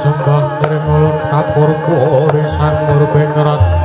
Sembah nrimulun kapurwa risan murbengrat.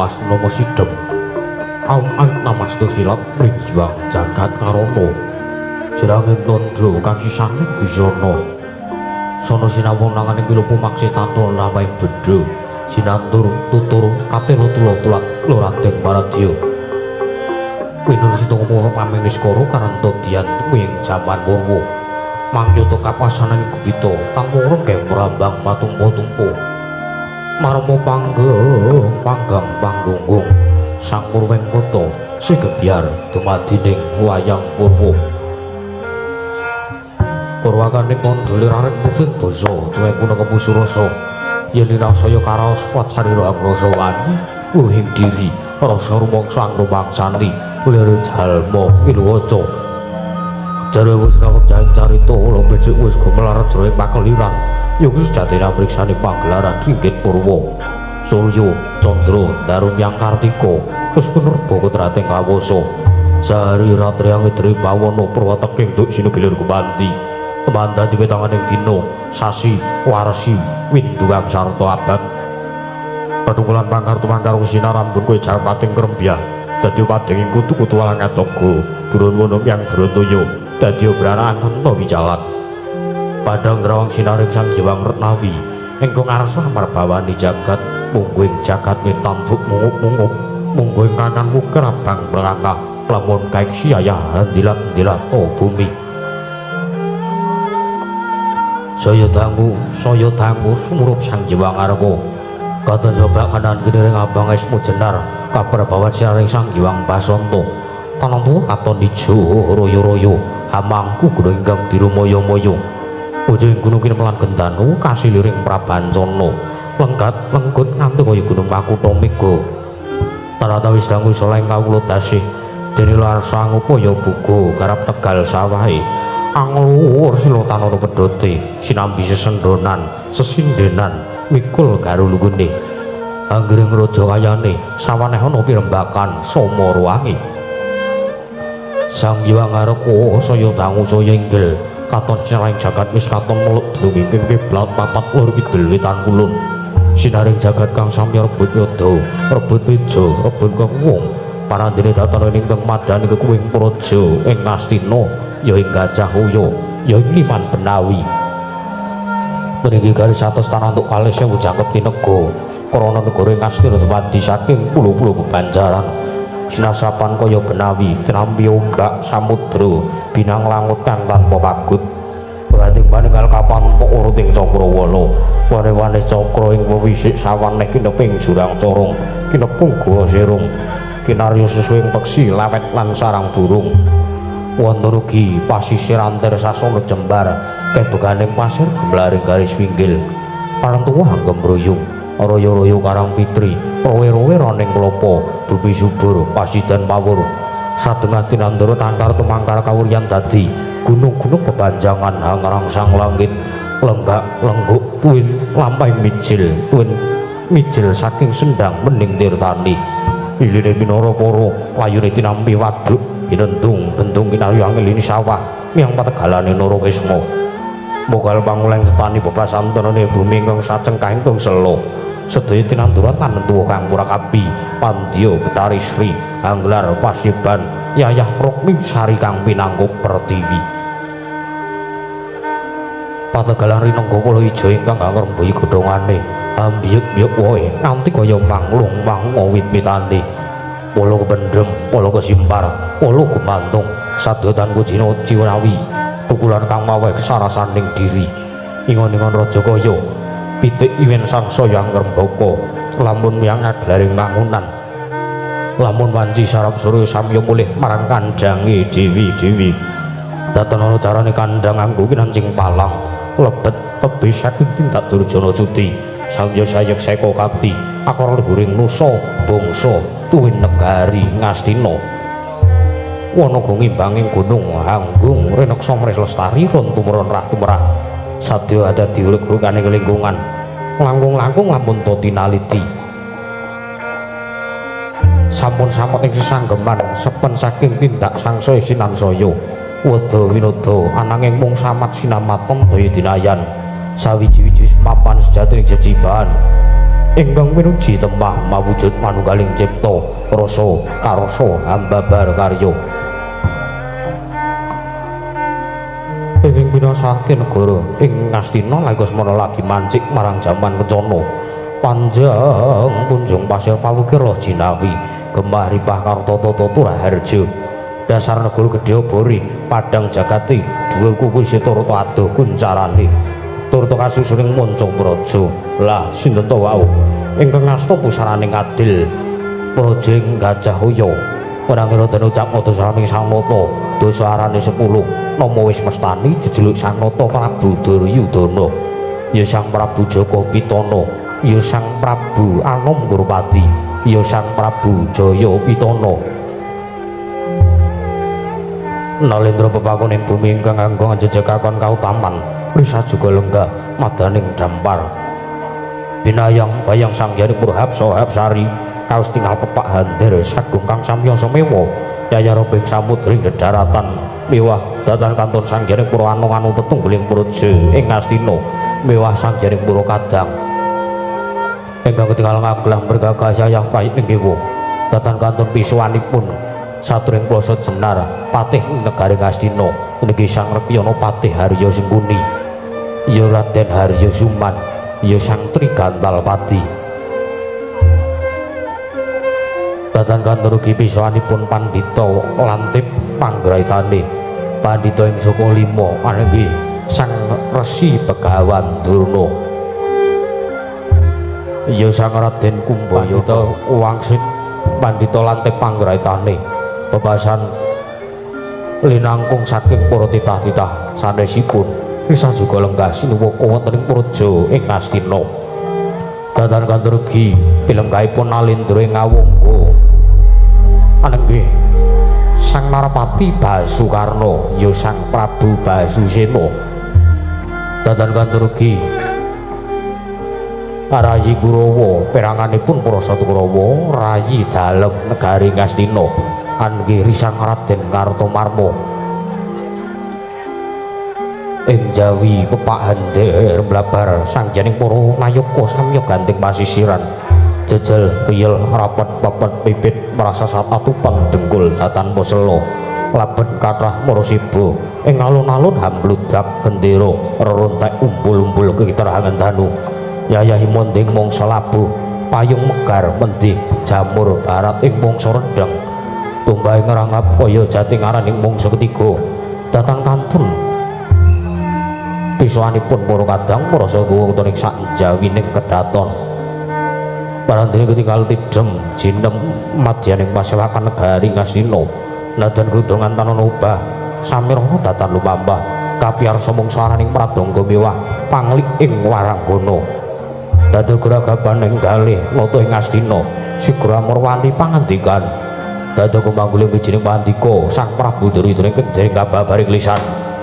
Mas Nomo Sidem Aum ang namastu silat mringjiwang jagat karana jiranging tandha kasisaning bisana sono sinawung nanganing wilupu maksi tantu lamaing bendha sinantur tutur katelo tula tulat loradeng paradya winur situng paminiskara karanta diyan ing jaman purwa mangyata kapasanan gupita tamurung geng mrambang matumpa-tumpa marmo panggung panggang panggunggung sang murweng kota sigebyar dumadining wayang purwa purwakaning kandha liraring mudin basa tuwek kuna kemusurasa yen lirasaya karaos wacarira angrasa wani wuhing diri rasa rumangsa angrumangsani lir jalma ngiluwaca jare wis rakep jaing carita ula becik wis gumelar jroning pakeliran ya kuwi sejatine mriksani pagelaran ringgit purwa surya candra daru yang kartika wis penerba kodrating kawasa sehari ratri angidri bawana purwateking duk sinugilir gumanti temandha diwetanganing dina sasi warsi windu kang sarta abad padungkulan pangkar tumangkar sinarambun kowe japating krembyah dadi padhenging kutu-kutu walang atoga burun wono yang brontoyo dadi obraran tanpa wijalan padang grawang sinaring sang Hyang Retnawi ingkang ngarsa marbawani jagat mungguing jagat mitambuk mungup-mungup mungguing kakan wukir abang mlangah lamun kaiksi ayah ndilat-ndilata bumi saya dangu sumurup sang Hyang Arka katon sobak kanan kiniring abang esmu jenar kabar bawan sinaring sang Hyang Basanta Tanah tuwa katon ijo royo-royo, hamangku gunung ingkang biru moyo-moyo. Ujung gunung kinemelan gendanu kasiliring prabancana. Lenggat lenggut nganti kaya gunung Makutha Mega. Tanah wis dangu saleng kawula dasih. Dene larsang upaya buga garap tegal sawahe. Anglur sila tanana pedhote sinambi sesendonan sesindenan mikul garulugune. Anggring raja kayane sawaneh ana pirembakan sama ruwange. Sang Hyang Ngareka saya dangu saya inggil katon sinaring jagat wis katon meluk dungi ing kiblat papat lor kidul wetan kulon. Sinaring jagat kang samya rebut yoda, rebut teja, rebut kekuwung. Parandene datan ingkang madani kekuwing praja ing Ngastina ya ing Gajah Uya ya ing Liman Benawi. Mriki garis atus tanah untuk kalih sewu jangkep tinega krana negara ing Ngastina dumadi saking pulo-pulo bebanjaran. Sinasapan kaya Benawi tinampi ombak samudra binang langut kang tanpa pagut. Bating paninggal kapantuk uruting cakrawala. Wane-wane cakra ing wewisik sawaneh kineping jurang corong, kinepung guwa serung. Kinarya susuing peksi lawet lan sarang burung. Wonten ugi pasisir antir sasana jembar, kebeganing pasir gemlaring garis pinggil. Parentuwa gembruyung, royo-royo karang fitri, rowe-rowe roning klopo, bumi subur, pasidan mawur. Sadengah tinandara tangkar tumangkar kawuryan dadi gunung-gunung pepanjangan hangrangsang langit, lenggak lengguk tuwin lampahing mijil, tuwin mijil saking sendang bening tirtani. Iline pinara para layune tinampi waduk binendung bendung kinarya angin sawah miyang pategalane Narakisma. Mogal panguleng tetani bebasantenane bumi ingkang sacengkah ingkang sela. Sedaya tinanduran tanentuwa kang murakabi pandya Betari Sri anglar pasiban yayah rukmi sari kang pinangkup pertiwi. Pategalan rinengga kala ijo ingkang ngrembuhi godhongane ambiyuk-biyuk wohe nganti kaya manglung mangunga wit-witane. Polo kependhem, polo kesimpar, polo gumantung, sadotan kujina ciwrawi, pukulan kang maweh sarasaning diri. Ingon-ingon raja kaya pitik iwen sangsaya ngrembaka, lamun miyang ngaglaring mangunan. Lamun wanci sarap surya samya mulih marang kandhange dewi-dewi. Datan ana carane kandhang anggo kinancing palang, lebet tebih saking tindak durjana cuti. Samya sayek seka kapti akara luhuring nusa bangsa tuwin negari Ngastina. Wanaga ngimbanging gunung hanggung rineksa mres lestari ron tumurun rah tumrah sadya dadi uruk-urukaning lingkungan langkung-langkung lamun ta tinaliti. Sampun samet ing sesanggeman sepen saking tindak sangsaya sinansaya wada winoda ananging mung samat sinamaton daya dinayan. Sawiji-wiji mapan sejatining jejibahan ingkang pinuji temah mawujud manunggaling cipta rasa karasa ambabar karya. Ing binasake negara ing Ngastina Laikasmana lagi mancik marang jaman kencana. Panjang punjung pasir pawukir loh jinawi gemah ripah kartata turaharja. Dasar negara gedhe bori padang jagati dhuwur kuku siturta adoh kuncarane. Turta kasusuning manca praja. Lah sinten ta wau ingkang ngasta pusaraning adil praja ing Gajah Uya. Ora ngira den ucap dosane Sang Nata, dosa arane 10. Nama wis mestani jejeluk Sang Nata Prabu Duryudana. Ya Sang Prabu Jaka Pitana, ya Sang Prabu Anom Gurupati, ya Sang Prabu Jaya Pitana. Nalendra pepakon ing bumi ingkang anggo njejekaken kautaman risa juga lenggah madaning dampar. Binayang bayang sang hyang Purhapsa Hapsari kaos tinggal pepak handir sagung kang samya semewa yayarobing samudring dedaratan miwah datan kanton sang hyang Pura Anung tetungguling praja ing Ngastina miwah sang hyang Pura Kadang ingkang ketinggal ngaglah bergagah yayah pait ing kiwa datan kanton pisuwanipun saturing plasa jenar patih negari Ngastina niki Sang Rekyana Patih Harya Sengkuni ya Raden Harya Suman ya Sang Trigantalpati. Datan kantor ugi pisanipun pandhita Lantip panggraitane pandhita ing saka lima anenggi Sang Resi Begawan Durna ya Sang Raden Kumbayata wangsit pandhita Lantip panggraitane Bebasan linangkung saking para titah-titah sanesipun risa juga lenggah sinuwaka wonten ing praja ing Ngastina. Datan kandurgi pilenggahipun Nalendra ing Ngawangga. Anenggih Sang Narapati Basukarna ya Sang Prabu Basusena. Datan kandurgi Rayi Kurawa peranganipun para Satu Kurawa rayi dalem negari Ngastina. Anggih Risang Raden Kartomarma ing jawi pepak hander mlabar sangjaning para nayaka samya ganting pasisiran jejel riyel rapet pepet pipit merasa sat atupan dengkul datan posela labet kathah marasiba ing alun-alun hambludak gendera rerontek umbul-umbul kekiterangan danu yayahi monding mangsa labuh payung megar mendih jamur barat ing mangsa rendheng tumbahe ngrangap kaya jati ngaraning mangsa ketiga datan kantun pisoanipun para kadang marasa wonten ing sak jawining kedaton parandene ketinggal tidhem jinem madyaning pasewakan negari Ngastina nadan godhongan tanon obah samirana datan lumambah kapiyarsa mangsa araning pradangga mewah panglik ing waranggana dadi geragapan ing galih nata ing Ngastina sigra murwani pangandikan dadi kumangguling wijining pandika Sang Prabu Duryudana ingkang dereng kababaring lisan. Sing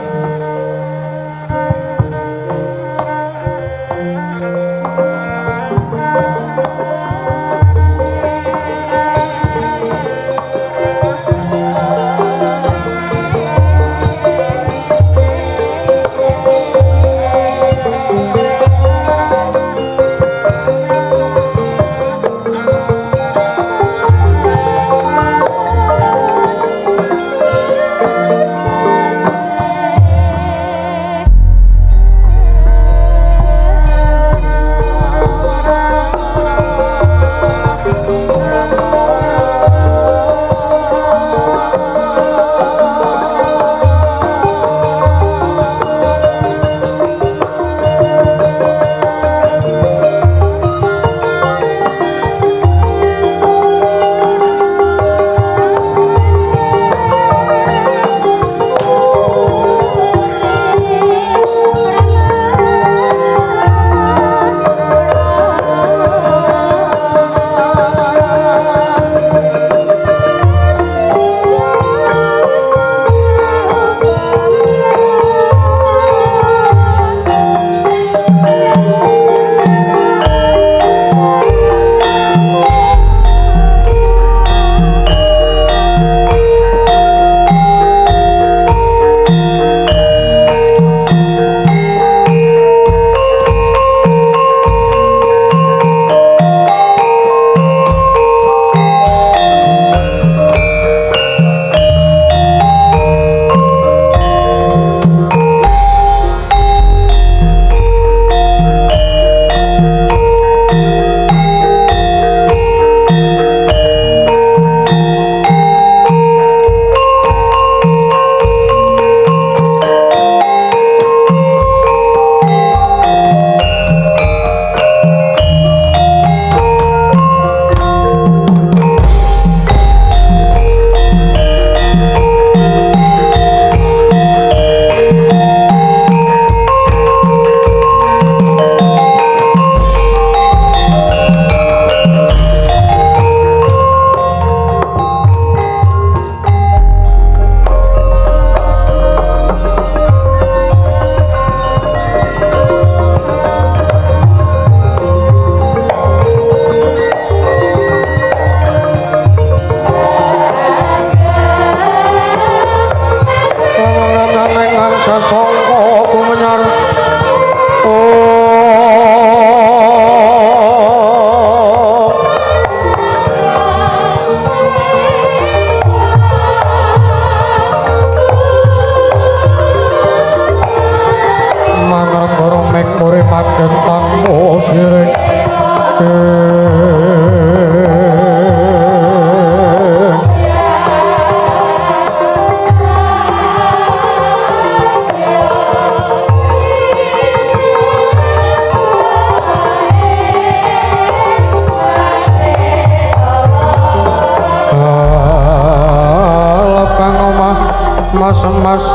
Mas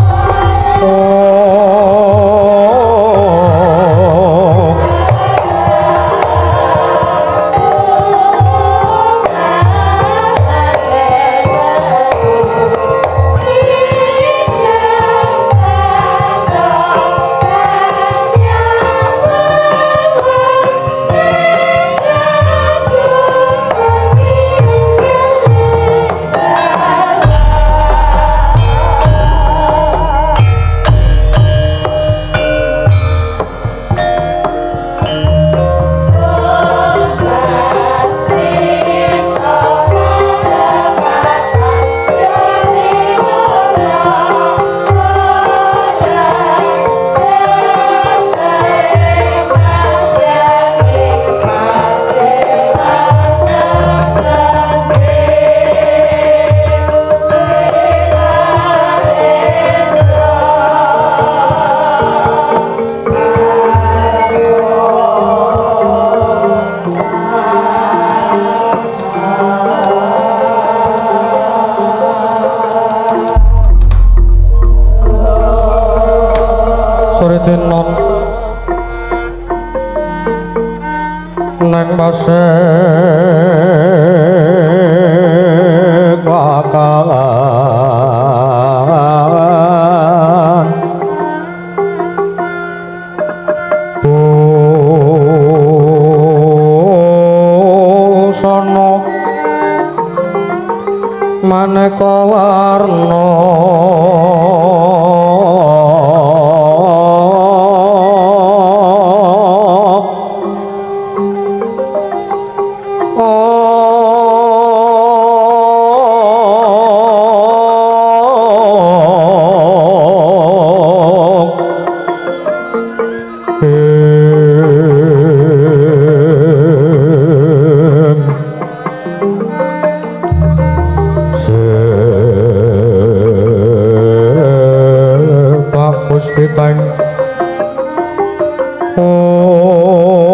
neng pasek bakalan busana maneka warna puspitang udyana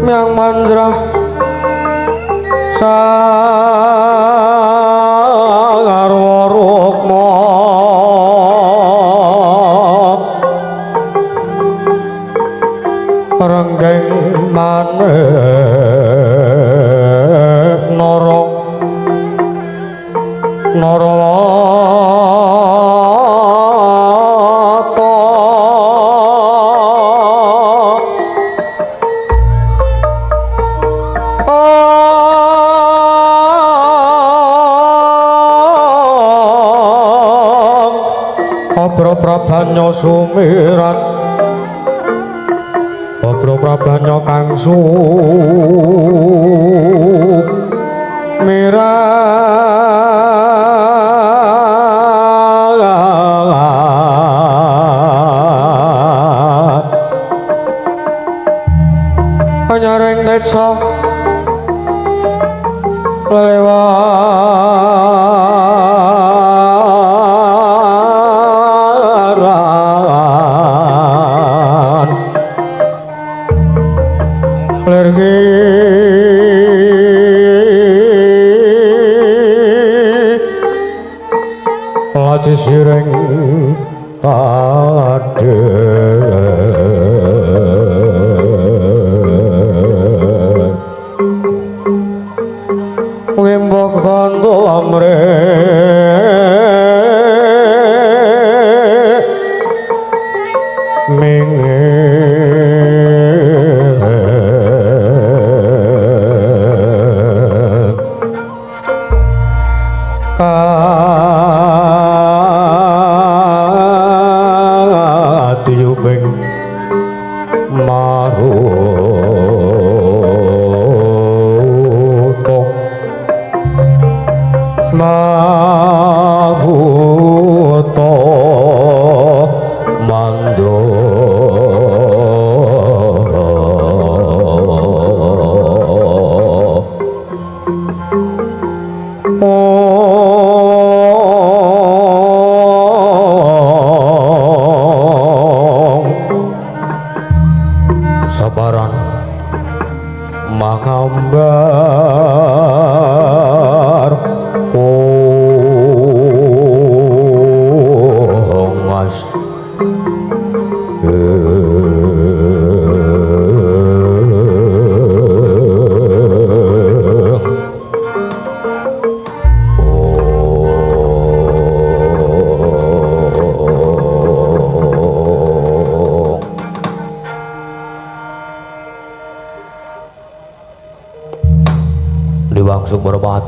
myang manjrah sarwa rukma renggeng manik nara narawata Abra prabanya sumirat Abra prabanya kang sumirat anyaring neca lelewaran lergi laci sireng ade wimbo kanto amre minge katiyuping maruta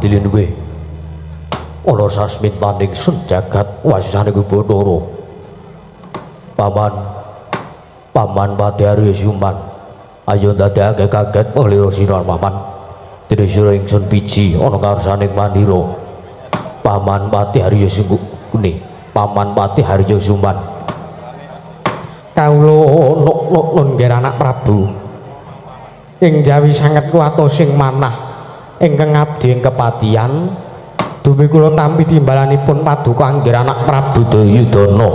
Dilinwe ana sasmitaning sun jagat wasane Bathara. Paman, Paman Patih Arya Siuman, ayo ndadekake kaget penglira sira Paman. Dene sira ingsun biji ana karsaning mandira. Paman Patih Arya Sungkuni, Paman Patih Arya Siuman. Kawula nuk-nuk nggih anak Prabu. Ing jawi sanget kuwatos sing manah ingkang ngabdi ing kepatihan dupi kula tampi timbalanipun paduka anggir anak Prabu Duryudana.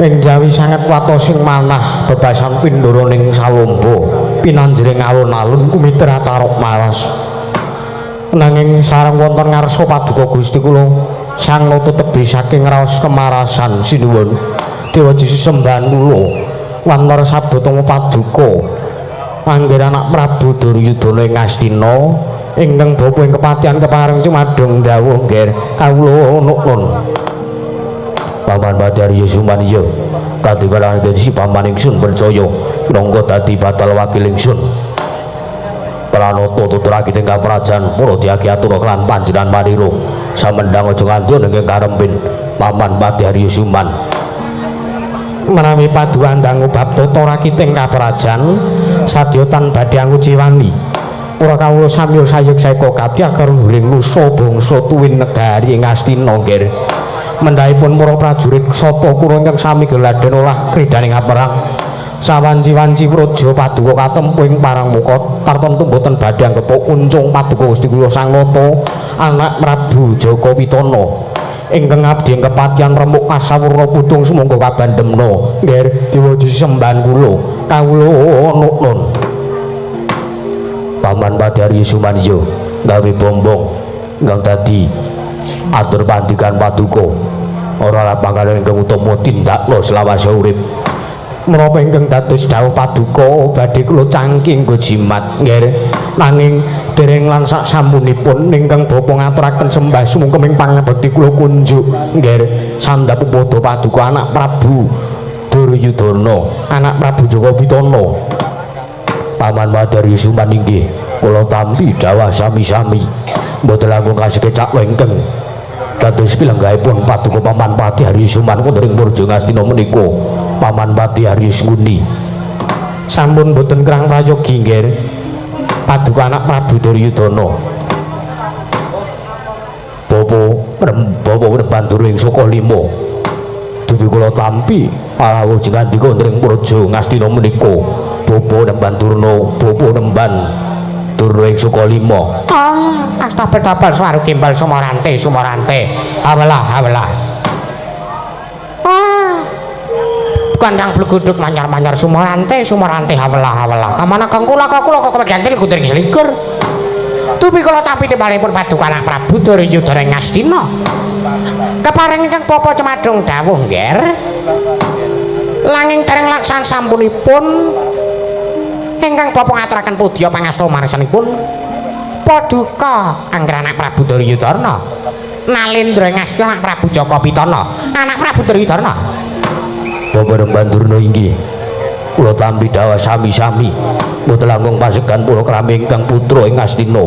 Ing jawi sanget kuwatos sing manah bebasan pindoroning salomba pinanjering alun-alun kumitra carok malas. Nanging sareng wonten ngarsa paduka Gusti kula Sang Nata tebih saking raos kemarasan sinuwun dewa sesembahan kula wantara sabda tama paduka anggir anak Prabu Duryudana ing Astina ingkang bapa ing kepatihan kepareng cumadung dawuh nggih kawula nuwun. Paman Patih Arya Siuman iya katibalan si paman ingsun percaya minangka dadi batal wakil ingsun. Pranata tuturake ing kaprajan para diagi atur kelan panjenengan manira samendang aja nganti ing karempin Paman Patih Arya Siuman. Menawi paduka dangu bab tata rakiting kaprajan sadya tan badhe anguciwani ora kawula samya sayuk saeka kapti agar luhuring nusa bangsa tuwin negari ing Astina nggih. Mendhahipun para prajurit sata kura ingkang sami geladen olah kridaning perang sawanci-wanci praja paduka katempuh ing parangmuka tartemtu boten badhe anggepuk uncung paduka Gusti kula Sang Nata anak Prabu Jaka Pitana ingkang ngabdi ing kepatihan remuk kasawurna putung sumangga kabandemna nggih dewa sesembahan kula kawula nuwun. Paman Patih Arya Siuman iya gawe bombong ingkang dadi atur pandikan paduka ora pangkalih ingkang utama tindakna selawase urip. Menapa ingkang dados dawuh paduka badhe kula cangking nggo jimat nggih nanging dereng lan sak sampunipun ingkang bapa ngaturaken sembah sumungkem ing pangabekti kula kunjuk nggih sandhap upada paduka anak Prabu Duryudana anak Prabu Jaka Pitana. Paman Patih Arya Siuman inggih kula tampi dawuh sami-sami mboten langkung kasekecak ingkang dados pilenggahipun paduka Paman Patih Arya Siuman wonten ing Praja Ngastina menika. Paman Patih Arya Sungkuni sampun boten kerang prayogi nggih paduka anak Prabu Duryudana. Bapa bapa Bandura ing Saka Lima dupi kula tampi parawuh jengandika wonten ing Praja Ngastina menika. Bapa Nembandurna bapa Nemban Durna ing Saka Lima. Ah, astagfirullah swaru kimbal sumorante sumorante. Awelah awelah. Ah. Kandang bleguduk manyar-manyar sumorante sumorante awelah awelah. Kamana kang kula kula kok kegantil kudu selikur. Dupi kula tampi timbalipun paduka anak Prabu Duryudana ing Ngastina. Kepareng ingkang bapa cemadung dawuh nggih. Langing dereng laksan sampunipun ingkang bapa ngaturaken pudya pangasta marsanipun paduka angger anak Prabu Duryudana Nalendra ing Astina anak Prabu Jaka Pitana anak Prabu Duryudana. Bapa Rembandurna inggih kula tampi dawuh sami-sami mboten langkung pasegan para krami ingkang putra ing Astina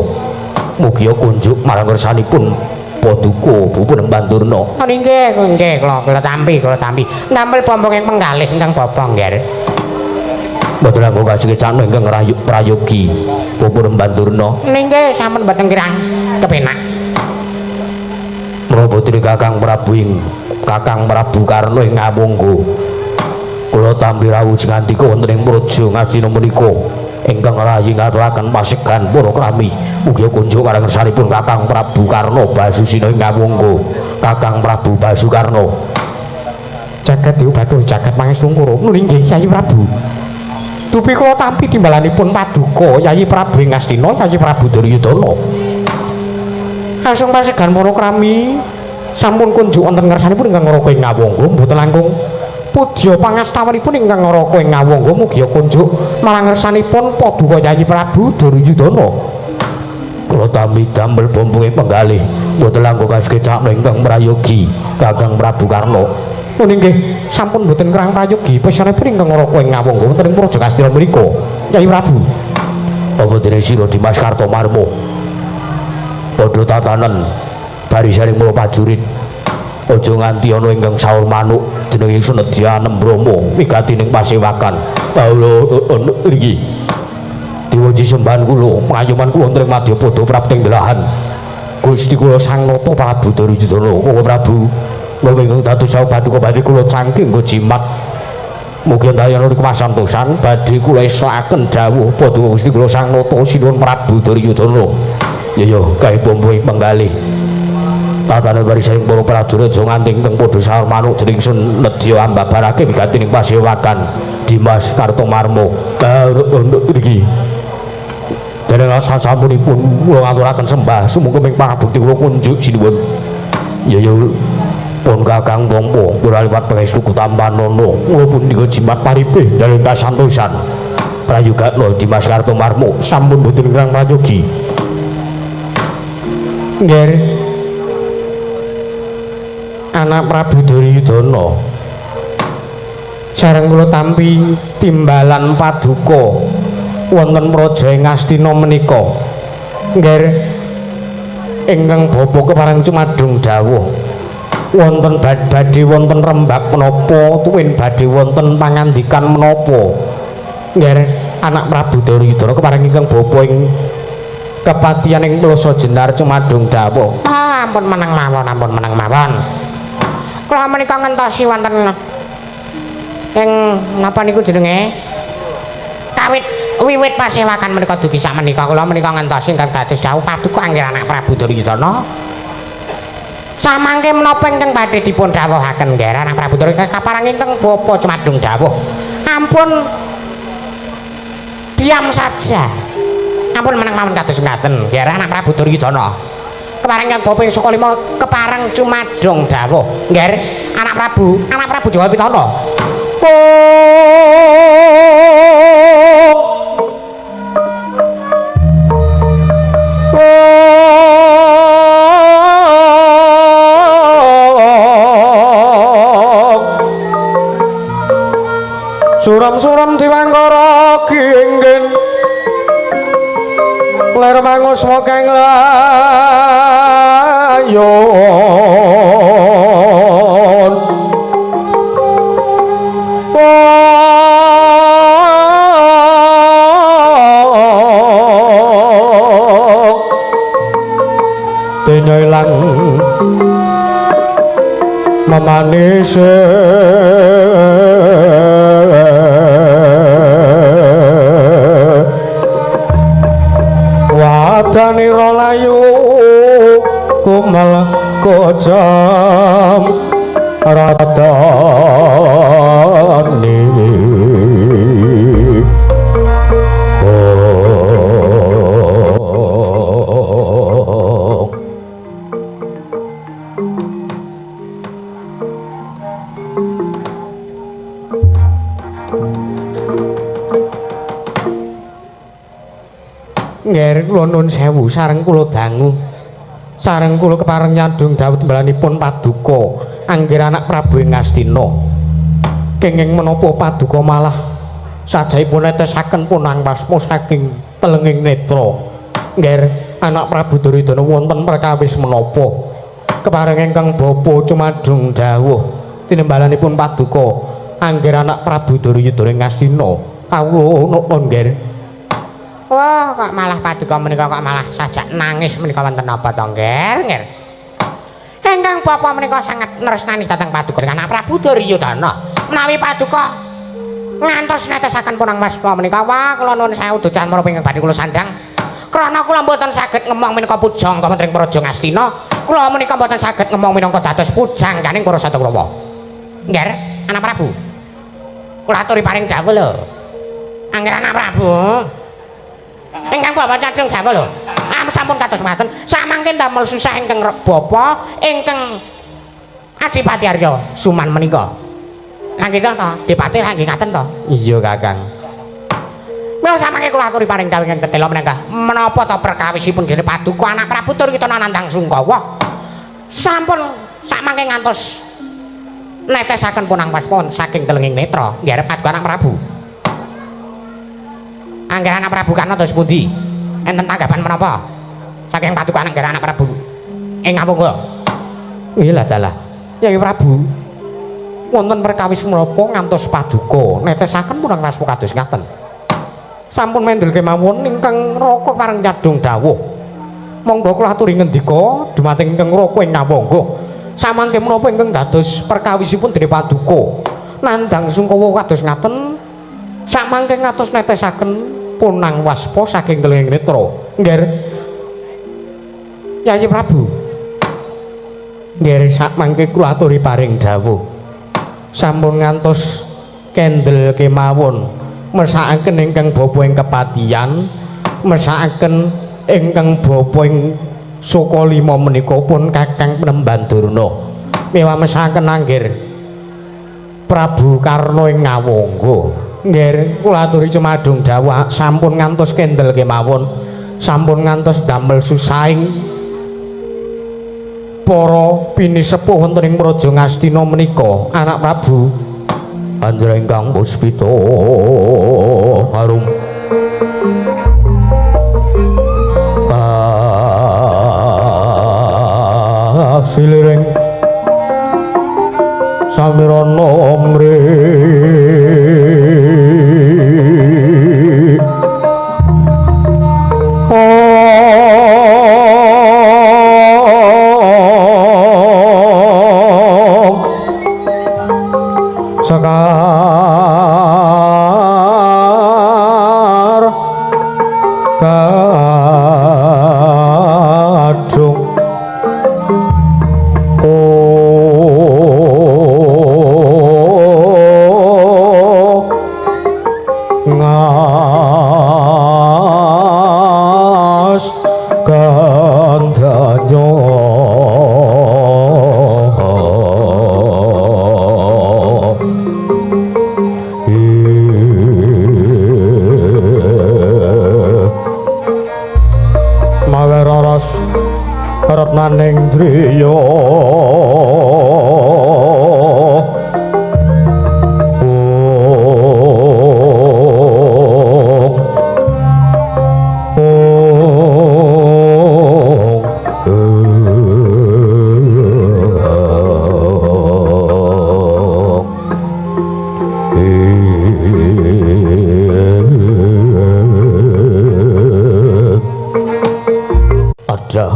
mugia kunjuk marang ngersanipun paduka Bapa Rembandurna. Nggih nggih kula tampi kula tampi ndamel bombong ing penggalih ingkang bapa nggih. Mboten langkung kasekecakno ingkang prayogi Bapa Rembandurna. Nggih sampun mboten kirang kepenak. Menapa dene Kakang Prabu ing Kakang Prabu Karna ing Ngawangga kula tampi rawuh ngandika wonten ing Praja Ngastina menika ingkang rayi ngaturaken pasegan para krami mugi kunjuk marang ngersanipun Kakang Prabu Karna Basusina ing Ngawangga Kakang Prabu Basukarna. Jagat dewa bathara jagat pangestu ngkara nggih Yayi Prabu. Dupi kula tampi timbalanipun paduka Yayi Prabu ing Ngastina Yayi Prabu Duryudana. Langsung pasegan para krami sampun kunjuk wonten ngersanipun ingkang ngraka ing Ngawangga mboten langkung pudya pangastawanipun ingkang ngraka ing Ngawangga mugi kunjuk marang ngersanipun paduka Yayi Prabu Duryudana. Kula tampi damel bombong ing penggalih mboten langkung kasekecakno ingkang prayogi Kakang Prabu Karna. Nun inggih sampun mboten kerang prayogi pesanipun ingkang ngraka ing Ngawangga wonten ing Praja Ngastina menika Yayi Prabu. Apa dene sira Dimas Kartomarmo? Padha tatanen barisaning para prajurit. Aja nganti ana ingkang saur manuk jenenge ingsun Nedya Anembrama wigati ning pasewakan. Kawula niki diwanci sembahan kula, pangayuman kula wonten ing madyapada prapting delahan. Gusti kula Sang Nata Prabu Duryudana, Koko Prabu, kula ingkang dados paduka badhe kula cangking nggo jimat. Mugi ndayana kasantosan badhe kula estokaken dawuh paduka Gusti kula Sang Nata Sinuwun Prabu Duryudana. Ya ya kae pompo ing penggalih. Tatane barisaning para prajurit aja nganti ingkang padha saur manuk jeneng ingsun nedya ambabarake wigati ning pasewakan Dimas Kartomarmo. Niki dening sasampunipun kula ngaturaken sembah sumangga ing pangabekti kula kunjuk sinuwun. Ya ya pun Kakang tampa kula liwat pangestu tampanana kula punika jimat paripih dalam kasantosan. Prayogakna Dimas Kartomarmo sampun boten kirang prayogi. Nggih. Anak Prabu Duryudana, sareng kula tampi timbalan paduka wonten praja ing Astina menika. Nggih, ingkang bapa kepareng cumadung dawuh wonten badhe wonten rembak menapa tuwin badhe wonten pangandikan menapa. Nggih, anak Prabu Duryudana kepareng ingkang bapa ing kepatihan ing Ploso Jenar cumadung dawuh. Ah, ampun meneng mawon, ampun meneng mawon. Kula menika ngentosi wonten ing napa niku jenenge? Kawit wiwit pasewakan menika dugi sakmenika kula menika ngentosi ingkang dados dawuh paduka anggir anak Prabu Duryudana. Samangke menapa ingkang badhe dipun dawuhaken nggih anak Prabu Duryudana kapareng ingkang bapa cumadung dawuh. Ampun diam saja. Ampun meneng mawon kados ngaten nggih anak Prabu Duryudana. Kepareng kang bapa ing Sukalima kepareng cumadung dawuh. Nggih, anak Prabu Jawa Pitana. Suram-suram diwangkara ginggin ler manguswa kang layon. Dene ilang memanise wadanira layu kumel kojam radane. Nggih, kula nun sewu sareng kula dangu. Sareng kula kepareng nyadung dawuh timbalanipun paduka anggir anak Prabu ing Astina. Kenging menapa paduka malah sajaipun netesaken punang pasma saking telenging netra. Nggih, anak Prabu Duryudana wonten perkawis menapa? Kepareng ingkang bapa cumadung dawuh tinembalanipun paduka anggir anak Prabu Duryudana ing Astina. Kawula nuwun nggih. Wah, kok malah paduka menika kok malah sajak nangis menika wonten napa to, Nggih? Nggih. Ingkang bapa menika sanget nresnani dhateng paduka anak Prabu Duryudana. Menawi paduka ngantos netesaken punang waspa menika, wah kula nuwun sewu docan menapa ingkang badhe kula sandhang. Krana kula mboten saged ngemong minangka pujangga wonten ing Praja Ngastina, kula menika mboten saged ngemong minangka dados pujangganing para Satakrawa. Nggih, anak Prabu. Kula aturi paring dawuh lho. Angger anak Prabu. Ingkang bapa cadhung jawa lho. Sampun kados mekaten, samangke damel susah ingkang bapa ingkang Adipati Arya Suman menika. Lah nggih to, Dipati lah nggih ngaten to. Iya, Kakang. Mila samangke kula aturi paring dawuh ingkang tetela menangka menapa to perkawisipun dene paduka anak Prabu Duryudana nandhang sungkawa. Sampun samangke ngantos netesaken punang paspon saking telenging netra nggih paduka anak Prabu. Angger anak Prabu Karna terus pundi? Enten tanggapan menapa? Saking Paduka Angger anak Prabu ing Ngawangga. Nggih lah dalah. Kyai Prabu wonten perkawis menapa ngantos paduka netesaken punang waspa kados ngaten. Sampun mendel kemawon ingkang raka pareng nyadong dawuh. Monggo kula aturi ngendika dumateng ingkang raka ing Ngawangga. Samangke menapa ingkang dados perkawisipun dene paduka nandhang sungkawa kados ngaten samangke ngantos netesaken punang waspa saking kelenging netra. Nggih. Yayi Prabu. Nggih samangke kula aturi paring dawuh. Sampun ngantos kendel kemawon mesakaken ingkang bapa ing kepatihan, mesakaken ingkang bapa ing Sukalima menika pun Kakang Penemban Durna. Mewah mesakaken anggir Prabu Karna ing Ngawangga. Nggih kula aturi cumadung dawuh sampun ngantos kendel kemawon, sampun ngantos damel susahing para pinisepuh wonten ing Praja Ngastina menika anak Prabu Anjra ingkang puspita arum kasiliring samirana mri sekar kadung ngas kandhanyo retnaning driya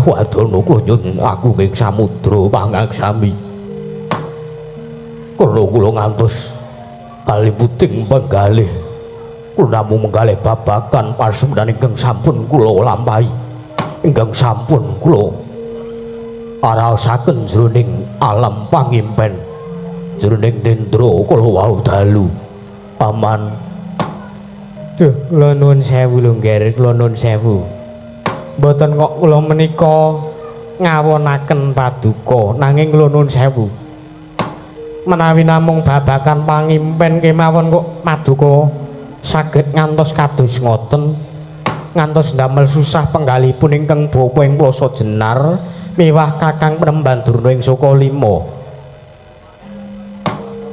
Wadono kula nyun aku ing samudra pangaksami. Kula kula ngantos kaliputing penggalih. Kula namung menggalih babagan pasundhan ingkang sampun kula lampahi. Ingkang sampun kula araosaken jroning alam pangimpen. Jroning nendra kula wau dalu. Paman. Duh, kula nuwun sewu lho, Ngger, kula nuwun sewu. Mboten kok kula menika ngawonaken paduka, nanging kula nuwun sewu. Menawi namung babagan pangimpen kemawon kok paduka saged ngantos kados ngoten, ngantos ndamel susah penggalipun ingkang bapa ing Plasa Jenar miwah Kakang Penemban Durna ing Sukalima.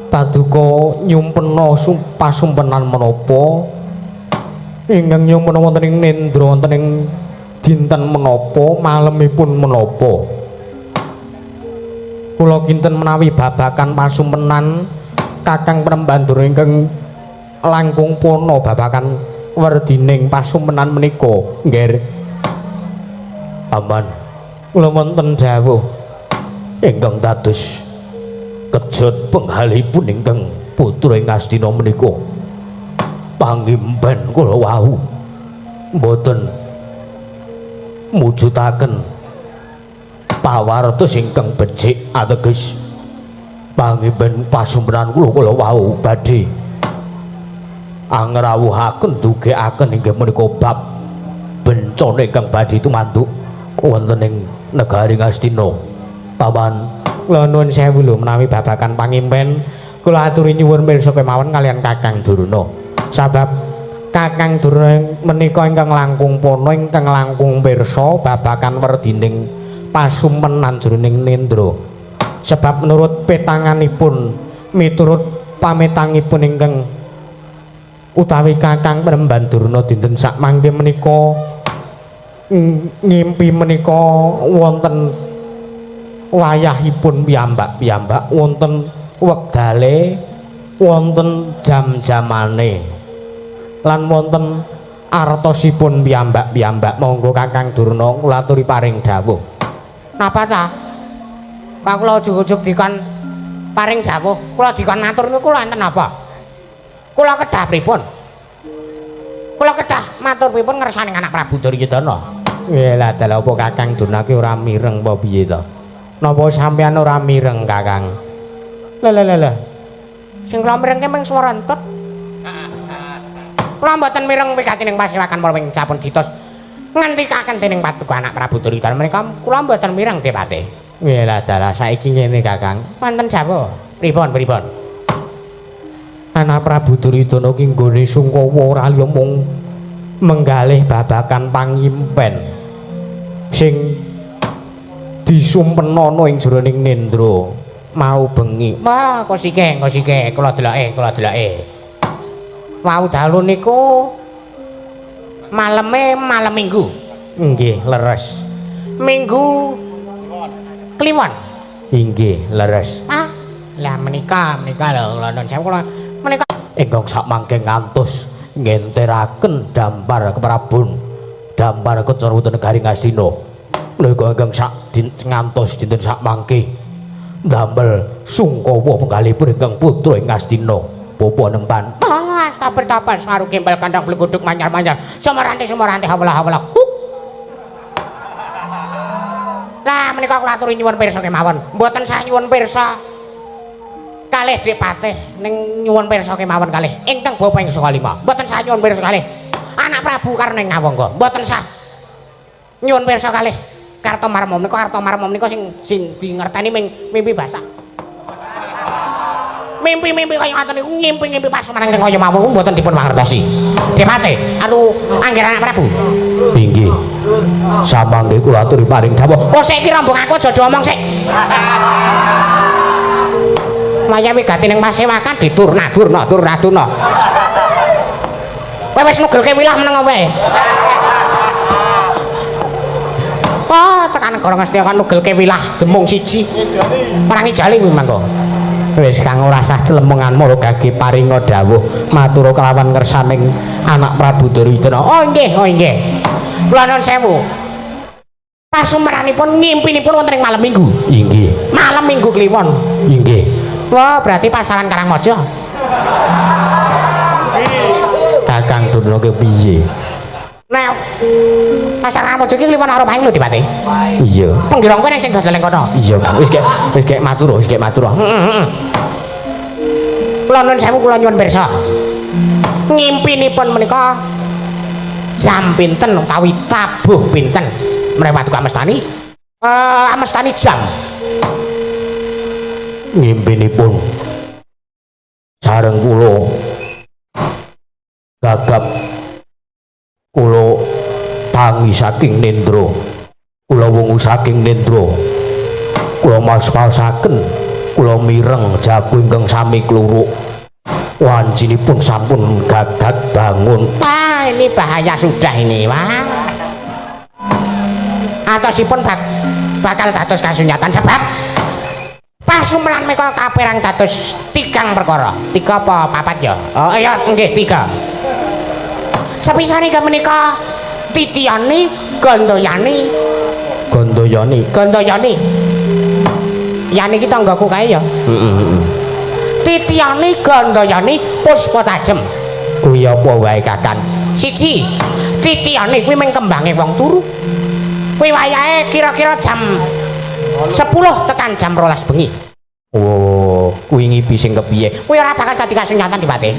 Paduka nyumpena pasumpenan menapa ingkang nyumpena wonten ing nendra wonten ing dinten menapa malemipun menapa. Kula kinten menawi babagan pasumpenan Kakang Penemban Durna ingkang langkung pona babagan werdining pasumpenan menika. Nggih. Aman. Kula wonten dawuh ingkang dados kejot penggalipun ingkang putra ing Ngastina menika. Pangimpen kula wau mboten mujudaken pawartos ingkang becik ateges pangimpen pasumpenan kula kula wau badhe angrawuhaken dugekaken inggih menika bab bencana ingkang badhe tumanduk wonten ing negari Ngastina. Paman kula nuwun sewu lho menawi babagan pangimpen kula aturi nyuwun pirsa kemawon kaliyan Kakang Durna. Sabab Kakang Durna menika ingkang langkung pona ingkang langkung pirsa babagan werdining pasumpenan jroning nendra. Sebab menurut petanganipun miturut pametangipun ingkang utawi Kakang Penemban Durna dinten sakmangke menika Ngimpi menika wonten wayahipun piyambak-piyambak, wonten wekdale, wonten jam-jamane, lan wonten artosipun piyambak-piyambak. Monggo Kakang Durna kula aturi paring dawuh. Napa ta? Pak kula ujug-ujug dikon paring dawuh, kula dikon matur niku kula enten napa? Kula kedah pripun? Kula kedah matur pripun ngersane anak Prabu Duryudana? Lah dalah apa Kakang Durna ki ora mireng apa piye to? Napa sampeyan ora mireng, Kakang? Lha lha lha. Sing kula mirengke mung swara entut. Kula mboten mireng wigati ning pasewakan para ing sampun ditos ngendikaken dening paduka anak Prabu Duryudana menika kula mboten mireng Depate. Lah dalah saiki ngene Kakang. Wonten jawah. Pripun pripun? Anak Prabu Duryudana ki nggone sungkawa ora liya mung menggalih babakan pangimpen sing disumpenana ing jroning nendra mau bengi. Wah, kosike, kosike, kula deloke, kula deloke. Wau dalu niku maleme malem Minggu. Nggih, leres. Minggu Kliwon. Inggih, leres. Ah, lah menika, menika lho kula nun sewu kula menika ingkang sakmangke ngantos ngenteraken dampar keprabon dampar kecara wonten negari Ngastina. Menika ingkang sak ngantos dinten sakmangke ndamel sungkawa penggalipun ingkang putra ing Ngastina. Bapa nempan. Ah, tapel-tapel saru gembel kandang bleguduk manyar-manyar. Sumarante sumarante hawala-hawala. Kuk. Lah menika kula aturi nyuwun pirsa kemawon. Mboten sah nyuwun pirsa kalih Dik Patih ning nyuwun pirsa kemawon kalih ingkang bapa ing saka lima. Mboten sah nyuwun pirsa kalih anak Prabu Karna ing Ngawangga. Mboten sah nyuwun pirsa kalih Kartomarma menika. Kartomarma menika sing sing dingerteni ming mimpi basah. Mimpi-mimpi kaya ngoten niku ngimpi-ngimpi pasumanan kaya mawon mboten dipun mangertosi. Dik Patih, anu angger anak Prabu. Inggih. Samangke kula aturi paring dawuh. Oh sik iki rombong aku aja omong sik. Maya wigati ning pasewakan diturna durna durna durna. Kowe wis nugelke wilah meneng wae. Wah, tekan negara Ngastina kan nugelke wilah demung siji. Ora ngijali kuwi mangko. Wis kang ora sah clemenganmu ora gage paringa dawuh matur kelawan ngersaning anak Prabu Duryudana. Oh nggih, oh nggih. Kula nuwun sewu. Pasumeranipun ngimpinipun wonten ing malam Minggu. Inggih. Malam Minggu Kliwon. Inggih. Wah, berarti pasaran Karangmaja. Kakang Durna ki piye? Nek pasar Karangmaja ki Kliwon karo Pahing lho, Dipati. Iya. Penggirong kuwi ning sing dodol ning kono. Iya, Kang. Wis gek matur, wis gek matur. Heeh, heeh. Kula nuwun sewu kula nyuwun pirsa. Ngimpinipun menika jam pinten utawi tabuh pinten menawi paduka amestani? Amestani jam. Ngimpinipun sareng kula gagap kula tangi saking nendra, kula wungu saking nendra, kula maos-maosaken, kula mireng jago ingkang sami kluruk wancinipun sampun gagat bangun. Wah, ini bahaya sudah ini. Wah, atosipun bakal dados kasunyatan sebab pasumeran menika kaperang dados tigang perkara. Tiga apa papat ya? Oh iya nggih tiga. Sepisan iki menika titiyani gandayani. Gandayani. Gandayani. Yani iki tanggaku kae ya. Heeh. Titiyani gandayani puspa tajem. Kuwi apa wae Kakang? Siji, titiyani kuwi mung kembange wong turu. Kuwi wayahe kira-kira jam 10 tekan jam 12 bengi. Oh, kuwi ngipi sing kepiye? Kuwi ora bakal dadi kasunyatan Dipati.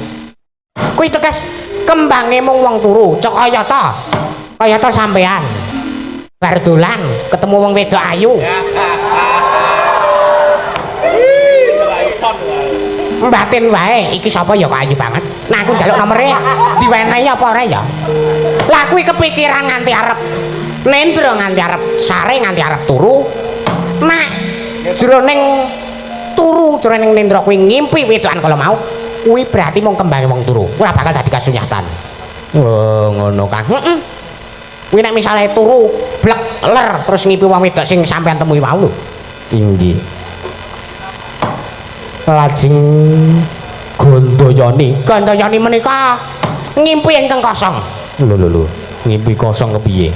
Kuwi teges kembange mung wong turu, cok kaya ta. Kaya ta sampean. Bar dolan ketemu wong wedok ayu. Mbatin wae, iki sapa ya kok ayu banget. Nah aku njaluk nomere diwenehi apa ora ya? Lah kuwi kepikiran nganti arep nendra, nganti arep sare, nganti arep turu. Nek jroning turu, jroning nendra kuwi ngimpi wedokan kala mau, kuwi berarti mung kembange wong turu. Ora bakal dadi kasunyatan. Oh, ngono Kang. Heeh. Kuwi nek misale turu blek ler terus ngipi wong wedok sing sampean temui wau lho. Inggih. Lajeng Gandayani. Gandayani menika ngimpi ingkang kosong. Lho lho lho, ngimpi kosong kepiye?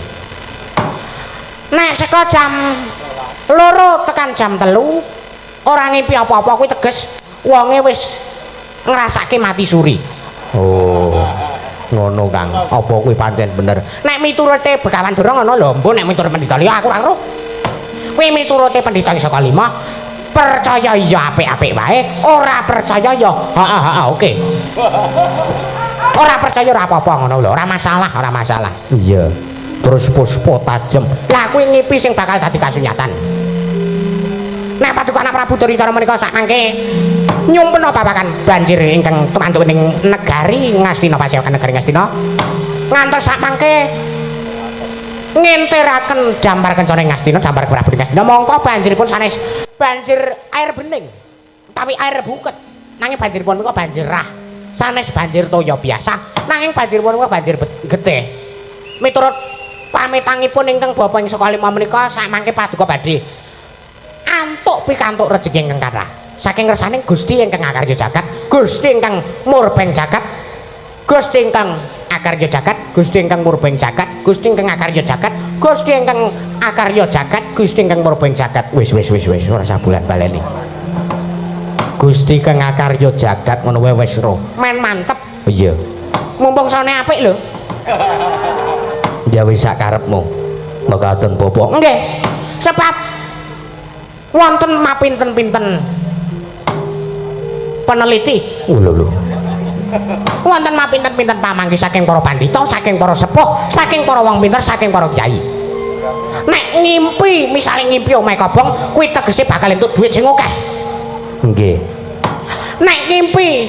Nek saka jam 2 tekan jam 3 ora ngimpi apa-apa kuwi teges wonge wis ngrasake mati suri. Oh. Ngono Kang, apa kuwi pancen bener? Nek miturute Begawan Durung ngono lho, mbuh nek miturut pendhita liya aku ora ngeruh. Kuwi miturute pendhita saka 5, percaya ya apik-apik wae, ora percaya ya heeh heeh oke. Ora percaya ora apa-apa ngono lho, ora masalah, ora masalah. Iya. Terus puspa tajem. Lah kuwi ngipi sing bakal dadi kasunyatan. Nek paduka anak Prabu Duryudana menika sak mangke nyumpena babagan banjir ingkang tumantuk ing negari Ngastina, pasewakan negari Ngastina ngantos sak mangke ngenteraken dampar kencana Ngastina, dampar Prabu Ngastina, mongko banjiripun sanes banjir air bening utawi air buket, nanging banjiripun menika banjir rah, sanes banjir toya biasa, nanging banjiripun menika banjir getih. Miturut pamitangipun ingkang bapa ing saka lima menika sak mangke paduka badhe antuk pikantuk rejeki ingkang kathah saking ngersaning Gusti ingkang akarya jagat, Gusti ingkang murbeng jagat, Gusti ingkang akarya jagat, Gusti ingkang murbeng jagat, Gusti ingkang akarya jagat, Gusti ingkang akarya jagat, Gusti ingkang murbeng jagat. Wis wis wis wis ora usah bulan baleni. Gusti kang akarya jagat ngono wae wis ro. Men mantep. Iya. Mumpung sone apik lho. Ya wis sak karepmu. Mekaten bapak. Nggih. Sebab wonten mapinten-pinten peneliti. Lho lho. Wonten mapinten-pinten pamanggih saking para pandhita, saking para sepuh, saking para wong pinter, saking para kyai. Nek ngimpi, misale ngimpi omahe kobong, kuwi tegese bakal entuk dhuwit sing akeh. Nggih. Nek ngimpi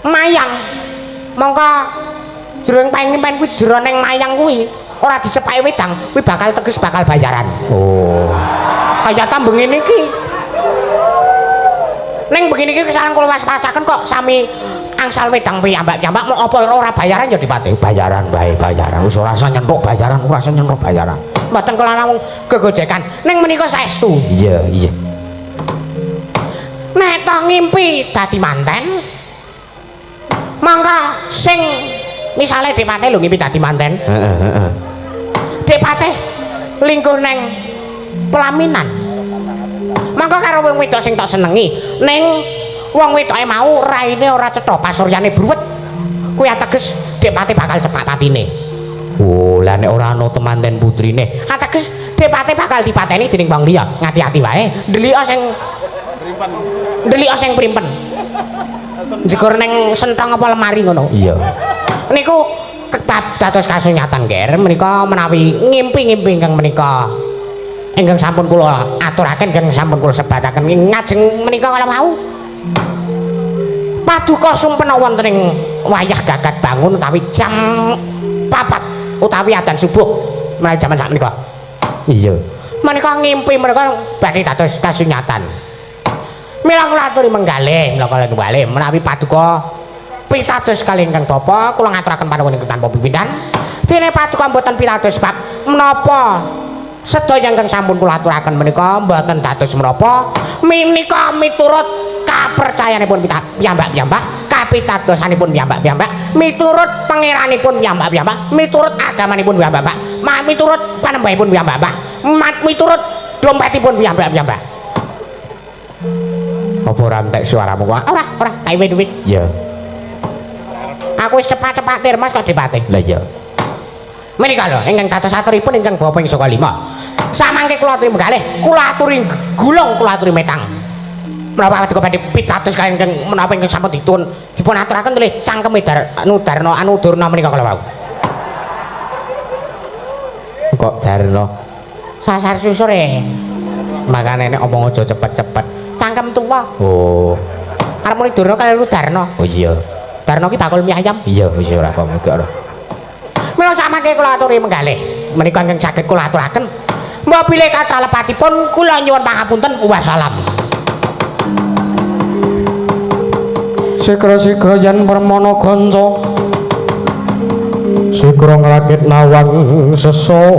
mayang, mongko jroning pangimpen kuwi jroning mayang kuwi ora dicepaki wedang, kuwi bakal teges bakal bayaran. Oh. Kaya ta bengene iki. Ning begini iki kesalahan kula was-wasaken kok sami angsal wedang piyambak-piyambak mau apa ora bayaran ya dipate. Bayaran bae, bayaran. Wis ora usah nyentuk bayaran, ora usah nyentuk bayaran. Mboten kula namung gegojekan. Ning menika saestu. Iya, iya. Nek to ngimpi dadi manten, mangka sing misale Dipate lho ngimpi dadi manten. Heeh, heeh. Dipate lingkuh neng pelaminan. Mangka karo wong wedok sing tak senengi, ning wong wedoke mau raine ora cetha, pasuryane bruwet. Kuwi ateges Dipate bakal cepak patine. Oh, lah nek ora ana temanten putrine, ateges Dipate bakal dipateni dening wong liya. Ngati-ati wae, ndelika sing primpen. Ndelika sing primpen. Jegur ning sentong apa lemari ngono. Iya. Niku kebab dados kasunyatan, Ger. Menika menawi ngimpi-ngimpi ingkang menika ingkang sampun kula aturaken, ingkang sampun kula sebataken ngajeng menika kala wau. Paduka sumpena wonten ing wayah gagat bangun utawi jam 4 utawi adzan subuh menawi jaman sakmenika. Iya. Menika ngimpi menika badhe dados kasunyatan. Mila kula aturi menggalih, mila kula menggalih menawi paduka pitados kalih ingkang bapa kula ngaturaken panuwun ingkang tanpa pipindhan. Dene paduka mboten pitados bab menapa sedaya ingkang sampun kula aturaken menika mboten dados menapa, menika miturut kapercayanipun piyambak-piyambak, kapitadosanipun piyambak-piyambak, miturut pangeranipun piyambak-piyambak, miturut agamanipun piyambak-piyambak, miturut panembahipun piyambak-piyambak, miturut dompetipun piyambak-piyambak. Apa ora entek suaramu kok? Ora, ora, tak duit. Iya. Aku wis cepat-cepat tir Mas kok dipate. Lah iya. Menika lho ingkang dados aturipun ingkang bapa ing saka 5. Samangke kula aturi menggalih, kula aturi gulung, kula aturi metang. Menapa paduka badhe pitados kaliyan ingkang menapa ingkang sampun dipun aturaken tulis cangkeme anu Darna anu Durna menika kala wau. Kok Darna? Sasar susur e. Makane nek omong aja cepet-cepet. Cangkem tuwa. Oh. Arep muni Durna kaliyan Darna. Oh iya. Darna ki bakul mie ayam. Iya, wis ora apa-apa gak ora. Mila samangke kula aturi menggalih menika ingkang saged kula aturaken. Mbok bilih kathah lepatipun kula nyuwun pangapunten. Wassalam. Sigra-sigra yen permana ganca Sikra nglakit nawang sesangka.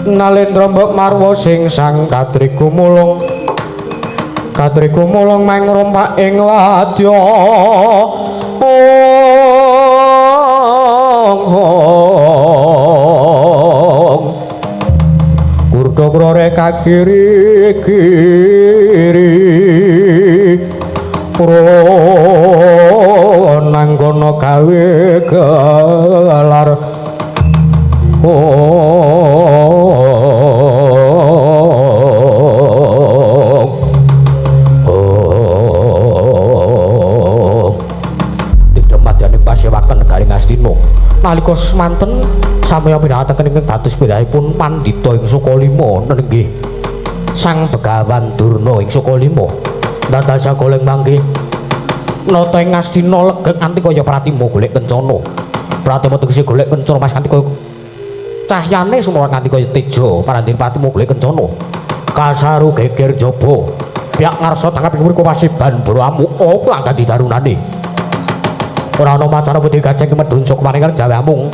Nalendra mbok marwa sing sang katri gumulung, katri gumulung mangrompak ing wadya. Kurda krore kagiri giri pronanggono gawe gelar. Tidha madyaning pasewakan negari Ngastina nalika semanten samya pidhataken ingkang dados pindhahipun pandhita ing Sukalima nenggih Sang Begawan Durna ing Sukalima dados goleng mangke nata ing Ngastina legeg nganti kaya Pratima golek kencana. Pratima tegese golek kencana mas nganti kaya cahyane sumrawat nganti kaya teja parandene Pratima golek kencana. Kasaru geger jaba pihak ngarsa tangkap ing mriku wasiban boro amuk apa angkat didarunane. Ora ana macara putih gajeng medhun sukmaning Jawa amung.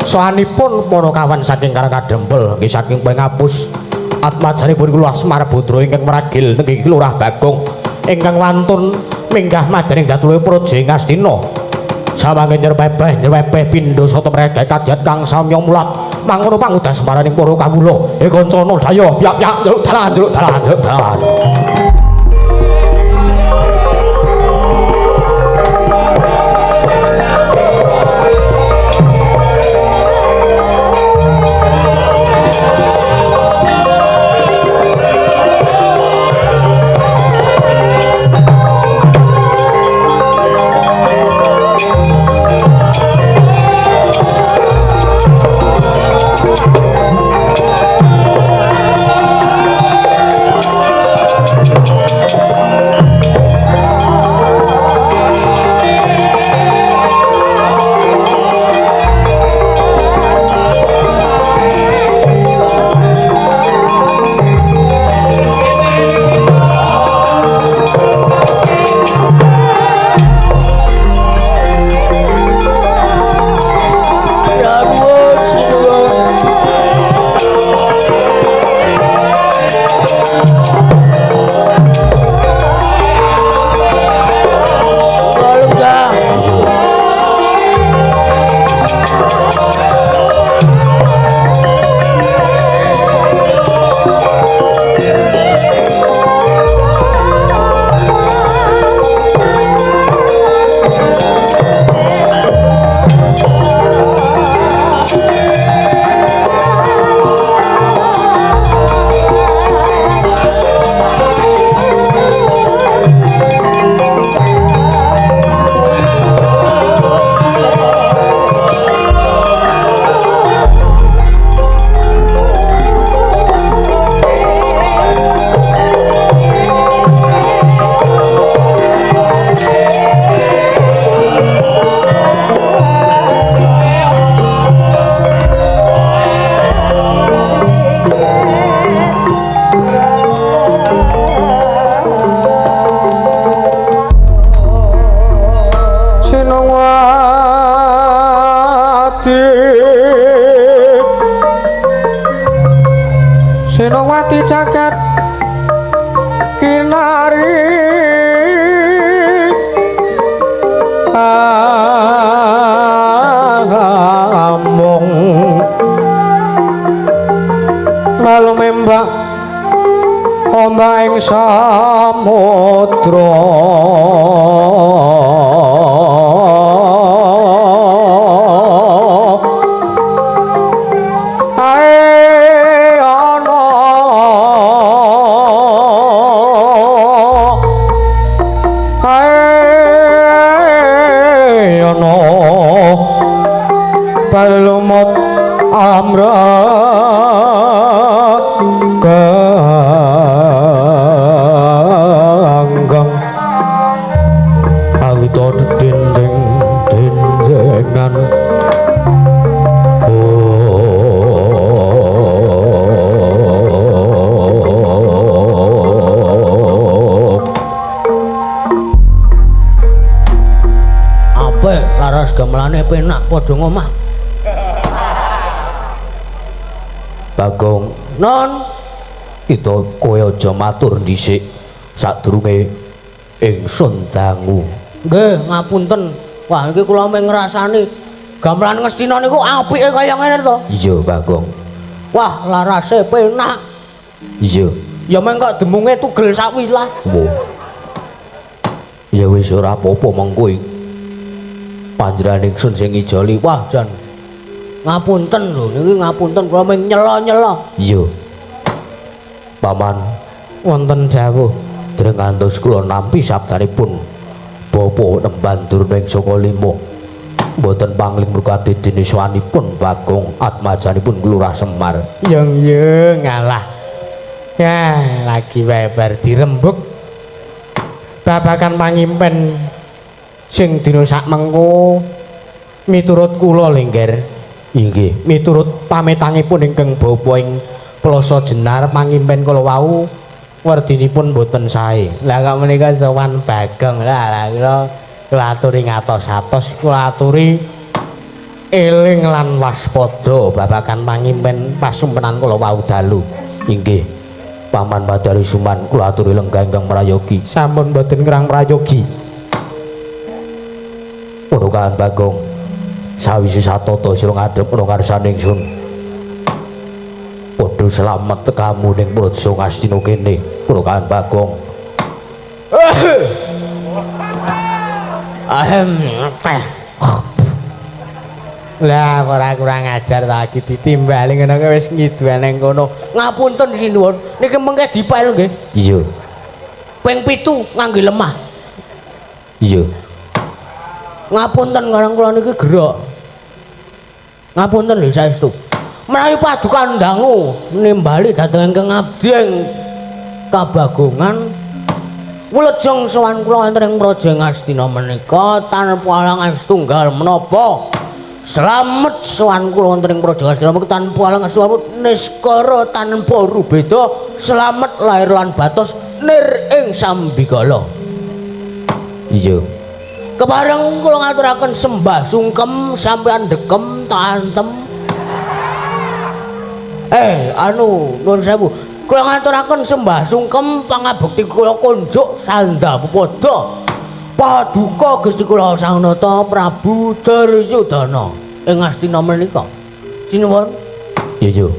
Soanipun para kawan saking Karang Kadempel nggih saking Pringapus atmajanipun kula Semar Budra ingkang meragil nenggih Lurah Bagong ingkang wantun minggah madyaning datuluwe praja ing Ngastina. Sawange nyerpebeh nyerpebeh pindha sata mrega kadyat kang samya mulat mangono pangudas maraning para kawula. E kancana daya piyak-piyak njaluk dalan njaluk dalan njaluk dalan. Senowati jagat kinari amung lalu membak ombak ing samudra. Balumut amra ganggam. Apik, laras gamelane penak padha ngomah. Bagong, Non, kita kowe aja matur dhisik sadurunge ingsun dangu. Nggih, ngapunten. Wah, iki kula mung ngrasani gamelan Ngastina niku apike kaya ngene to. Iya, Bagong. Wah, larase penak. Iya. Ya meng kok demunge tugel sawilah. Wah. Ya wis ora apa-apa mengko panjenengan ingsun sing ngijoli. Wah, jan. Ngapunten lho, niki ngapunten kula mung nyela-nyela. Iya. Paman, Wonten dawuh. dereng ngantos kula nampi sabdanipun Bapak Nemban Durna ing Saka Lima. Mboten pangling mrukate dene sowanipun Bagong atmajanipun Kelurah Semar. Yung yung ngalah. Ya, lagi wae bar dirembug babagan pangimpen sing dina sak mengko miturut kula lengger. Inggih. Miturut pametangipun ingkang bapa ing Plaza Jenar pangimpen kula wau werdinipun boten sae. Lah kok menika sowan Bagong. Lah kula kula aturi ngatos-atos, kula aturi eling lan waspada babagan pangimpen pasumpenan kula wau dalu. Inggih. Paman Badari Suman kula aturi lenggah ingkang prayogi. Sampun boten kirang prayogi. Punukan Bagong. Sawise satata sira ngadhep ana ngarsane ingsun. Padha slamet tekamu ning Praja Ngastina kene, Punukan Bagong. Ahem. Lah ora kurang ajar ta iki ditimbali ngono kuwi wis ngiduan nang kono. Ngapunten sinuwun, niki mengke dipel nggih. Iya. Ping 7 ngangge lemah. Iya. Ngapunten karang kula niki gerak. Ngapunten lho saestu. Menawi paduka dangu nimbali dhateng ingkang abdi ing kabagongan wilujeng sowan kula wonten ing Praja Ngastina menika tanpa alangan setunggal menapa. Slamet sowan kula wonten ing Praja Ngastina menika tanpa alangan setunggal niskara tanpa rubeda, slamet lahir lan batos nir ing sambikala. Iya. Kepareng kula ngaturaken sembah sungkem sampeyan dekem tak antem. Anu nuwun sewu. Kula ngaturaken sembah sungkem pangabekti kula kunjuk sandha pepadha paduka Gusti kula Sang Nata Prabu Duryudana ing Ngastina menika. Sinuwun. Iya.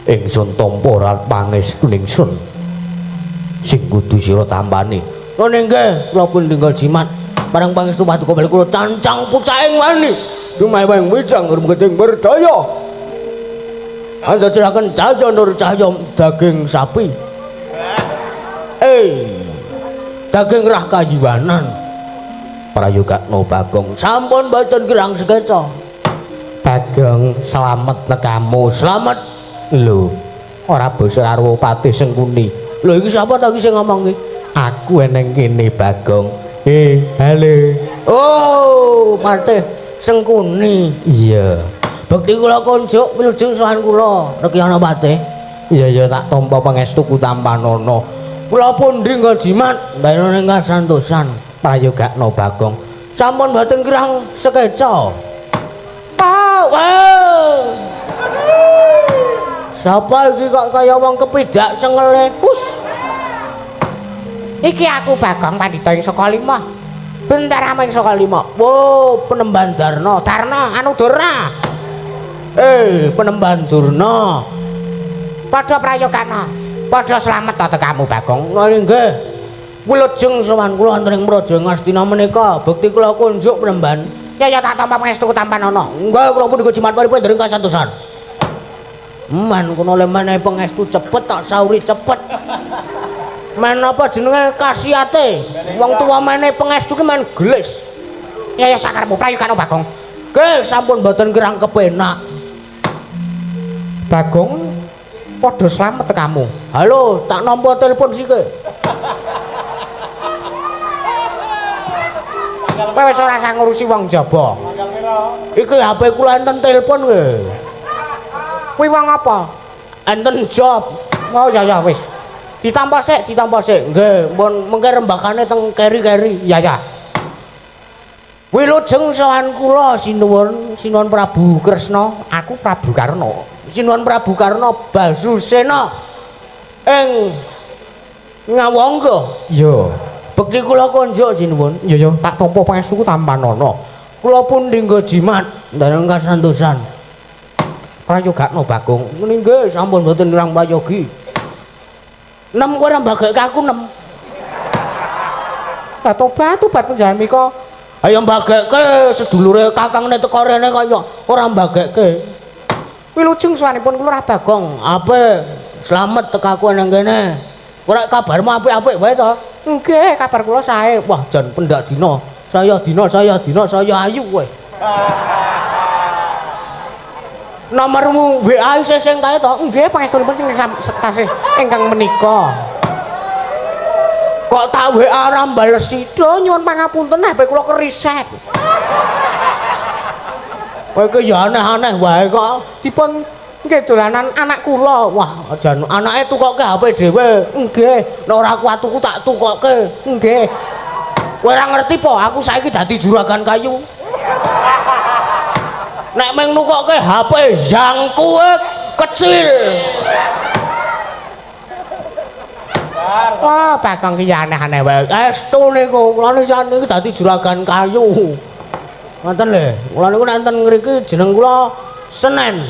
Ingsun tampa rat pangestu ingsun. Sing kudu sira tampani. Nuwun inggih, kula pun tinggal jimat. Barang pangestu paduka bali kula cancang pucaing wani. Dumaweng wijang rumgeting berdaya. Anda cerakan cahya nur cahya daging sapi. Daging rah kajiwanan. Prayogakno Bagong. Sampun boten kirang sekeca. Bagong slamet tekamu. Slamet. Lho, ora basa karo Patih Sengkuni. Lho iki sapa ta iki sing ngomong iki? Aku eneng kene Bagong. Halo. Oh, Patih Sengkuni. Iya. Bekti kula kunjuk wilujeng sowan kula, Rekyana Patih. Iya ya tak tampa pangestuku tampanana. Kula pundi nggo jimat ndayana ing kasantosan. Prayogakno Bagong. Sampun boten kirang sekeca. Pa, wah. Sapa iki kok kaya wong kepidak cengele? Us. Iki aku Bagong pandhita ing saka 5. Bentara ing saka 5. Wo, penemban Darna. Darna anu Durna. Penemban Durna. Padha prayogana. Padha slamet ta tekamu Bagong. Nggih. Wilujeng sowan kula wonten ing Praja Ngastina menika. Bekti kula kunjuk penemban. Ya ya tak tampa pangestu tampanana. Nggih, kula pun jimat paripun dereng kasantosan. Men kono le menehi pangestu cepet tak sauri cepet. Men apa jenenge kasiate? Wong tuwa menehi pangestu ki men gelis. Ya ya sakarepmu prayogana Bagong. Nggih, sampun mboten kirang kepenak. Bagong padha slamet tekamu. Halo, tak nampa telepon sike. Kowe wis ora usah ngurusi wong jaba. Iki HP kula enten telepon kowe. Kuwi wong apa? Enten job. Oh ya ya wis. Ditampa sik, ditampa sik. Nggih, mun mengke rembakane teng keri-keri. Ya ya. Wilujeng sowan kula sinuwun, sinuwun Prabu Kresna, aku Prabu Karna. Sinuwun Prabu Karna Basusena ing Ngawangga. Iya. Bekti kula konjuk sinuwun. Iya ya, tak tampa pangestuku tampanana. Kula pun dinggo jimat ndareng kasantosan. Prayogakno Bagong. Ngene nggih sampun mboten irang prayogi. Nem kowe ora mbageke aku nem. Lah tobat tobat panjenengan mika. Ayo mbageke sedulure kakangne teko rene kaya ora mbageke. Wilujeng sowanipun kula Bagong, apik. Slamet tekaku nang kene. Ora kabarmu apik-apik wae to? Nggih, kabar kula sae. Wah, jan pendak dina. Saya dina, saya dina, saya ayu kowe. Nomormu WA isih sing kae to? Nggih, pangestunipun sing tasih ingkang menika. Kok tak WA ora bales sida nyuwun pangapunten HP kula keriset. Kowe iki ya aneh-aneh wae kok. Dipun nggih dolanan anak kula. Wah, jan anake tukoke HP dhewe. Nggih, nek ora kuat tuku tak tukoke. Nggih. Kowe ora ngerti po, aku saiki dadi juragan kayu. Nek meng nukoke HP yang kuwe kecil. Wah, Bagong ki aneh-aneh wae. Estu niku, kula niki dadi juragan kayu. Ngoten lho, kula niku nek enten ngriki jeneng kula Senen.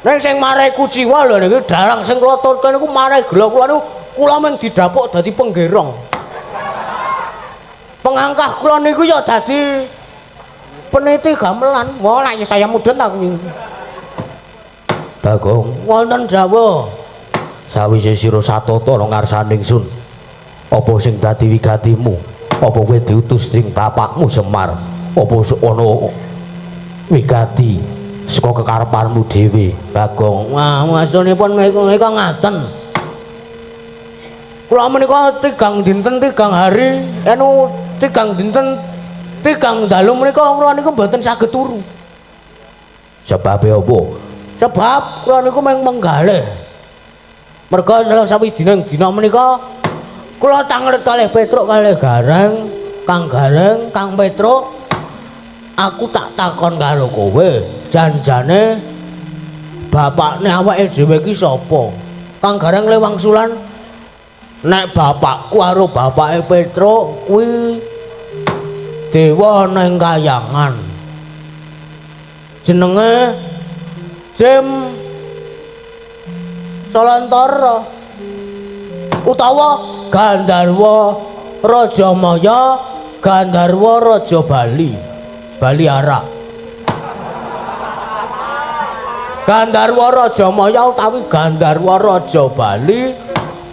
Nek sing marai kuciwa lho niki dalang sing kula turke niku marai gela kula niku kula mung didapuk dadi penggerong. Pengangkah kula niku ya dadi peniti gamelan. Wah, nek saya mudhun ta kuwi. Bagong, wonten dawuh. Sawise sira satata ana ngarsane ingsun, apa sing dadi wigatimu? Apa kowe diutus dening bapakmu Semar? Apa ana wigati saka kekarepanmu dhewe, Bagong? Wah, maksudipun menika ngaten. Kula menika tigang dinten tigang hari, anu tigang dinten tigang dalu menika kula niku mboten saged turu. Sebabe apa? Sebab kula niku mung menggalih. Merga salah sawijining dina menika kula tanglet kalih Petruk kalih Gareng, Kang Gareng, Kang Petruk, aku tak takon karo kowe, janjane bapakne awake dhewe iki sapa? Kang Gareng lewangsulan, nek bapakku karo bapake Petruk kuwi dewa ning kayangan. Jenenge Jim Salantara utawa Gandharwa Rajamaya, Gandharwa Raja Bali, Bali Arak. Gandharwa Rajamaya utawi Gandharwa Raja Bali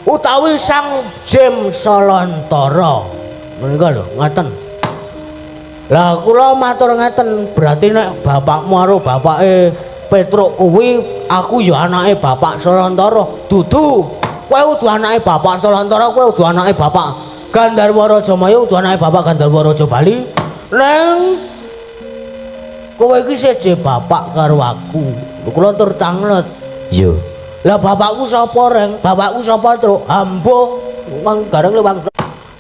utawi Sang Jim Salantara. Menika lho ngaten. Lah kula matur ngaten, berarti nek bapakmu karo bapake Petruk kuwi aku ya anake Bapak Salantara. Dudu, kowe kudu anake Bapak Salantara, kowe kudu anake Bapak Gandharwa Rajamaya, kudu anake Bapak Gandharwa Raja Bali. Neng kowe iki seje bapak karo aku. Kula tur tanglet. Iya. Lah bapakku sapa, Reng? Bapakku sapa, Truk? Ambo. Kang Gareng lewang.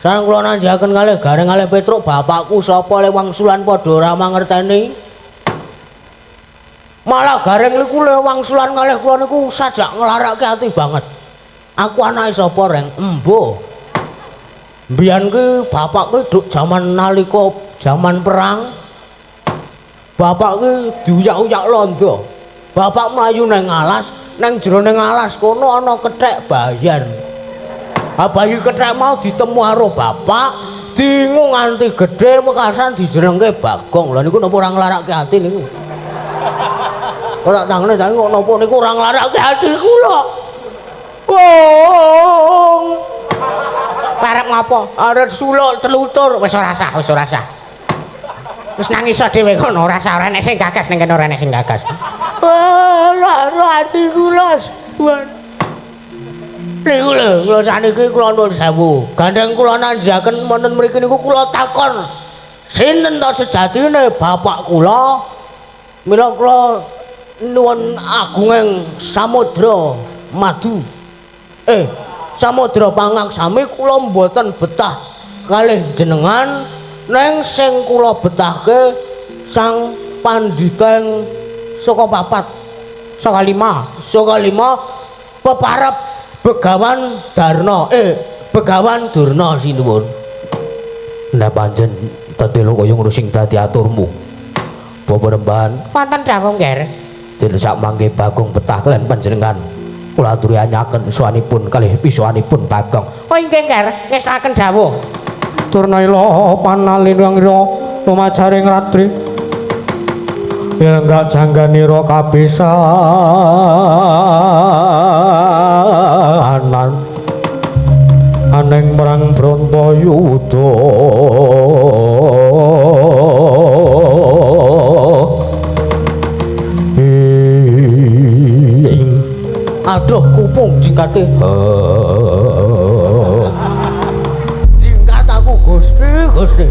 Sareng kula nanjaken kalih Gareng kalih Petruk, bapakku sapa lewangsulan padha ora mangerteni. Malah Gareng niku lewangsulan kalih kula niku sajak nglarake ati banget. Aku anake sapa, Reng? Embo. Mbiyen ki bapak ki duk jaman nalika jaman perang. Bapak ki diuyak-uyak londo. Bapak mlayu nang alas, nang jero ning alas kono ana kethek bayan. Ha bayi kethek mau ditemu karo bapak, dingu nganti gedhe wekasan dijenengke Bagong. Lha niku napa ora nglarake ati niku? Ora tangane saiki kok napa niku ora nglarake ati kula. Wong. Arep ngapa? Arep suluk telutur. Wis ora sah, wis ora sah. Wis nangis dhewe kono ora sah, ora enek sing gagas ning kene, ora enek sing gagas. Wah, lara ati kula. Niku lho, kula saniki kula nuwun sewu. Gandeng kula nanjaken wonten mriki niku kula takon sinten to sejatine bapak kula? Mila kula nuwun agunging samudra madu. Samudra pangaksami kula mboten betah kalih jenengan. Ning sing kula betahke sang pandhita ing saka papat, Saka lima, saka lima peparab Begawan Darna, Begawan Durna sinuwun. Lah pancen tetelo kaya ngono sing dadi aturmu. Bapak Remban, wonten dawuh nggih. Dene sak mangke Bagong betah kalian panjenengan. Kula aturi anyaken suwanipun kalih pisuwanipun Bagong. Oh inggih nggih, ngestakaken dawuh. Turnaila panalinangira lumajaring ratri. Yenggak jangganira kapisanan aneng marang Brantayuda. Aduh kupung jingkate. Jingkat aku Gusti, Gusti.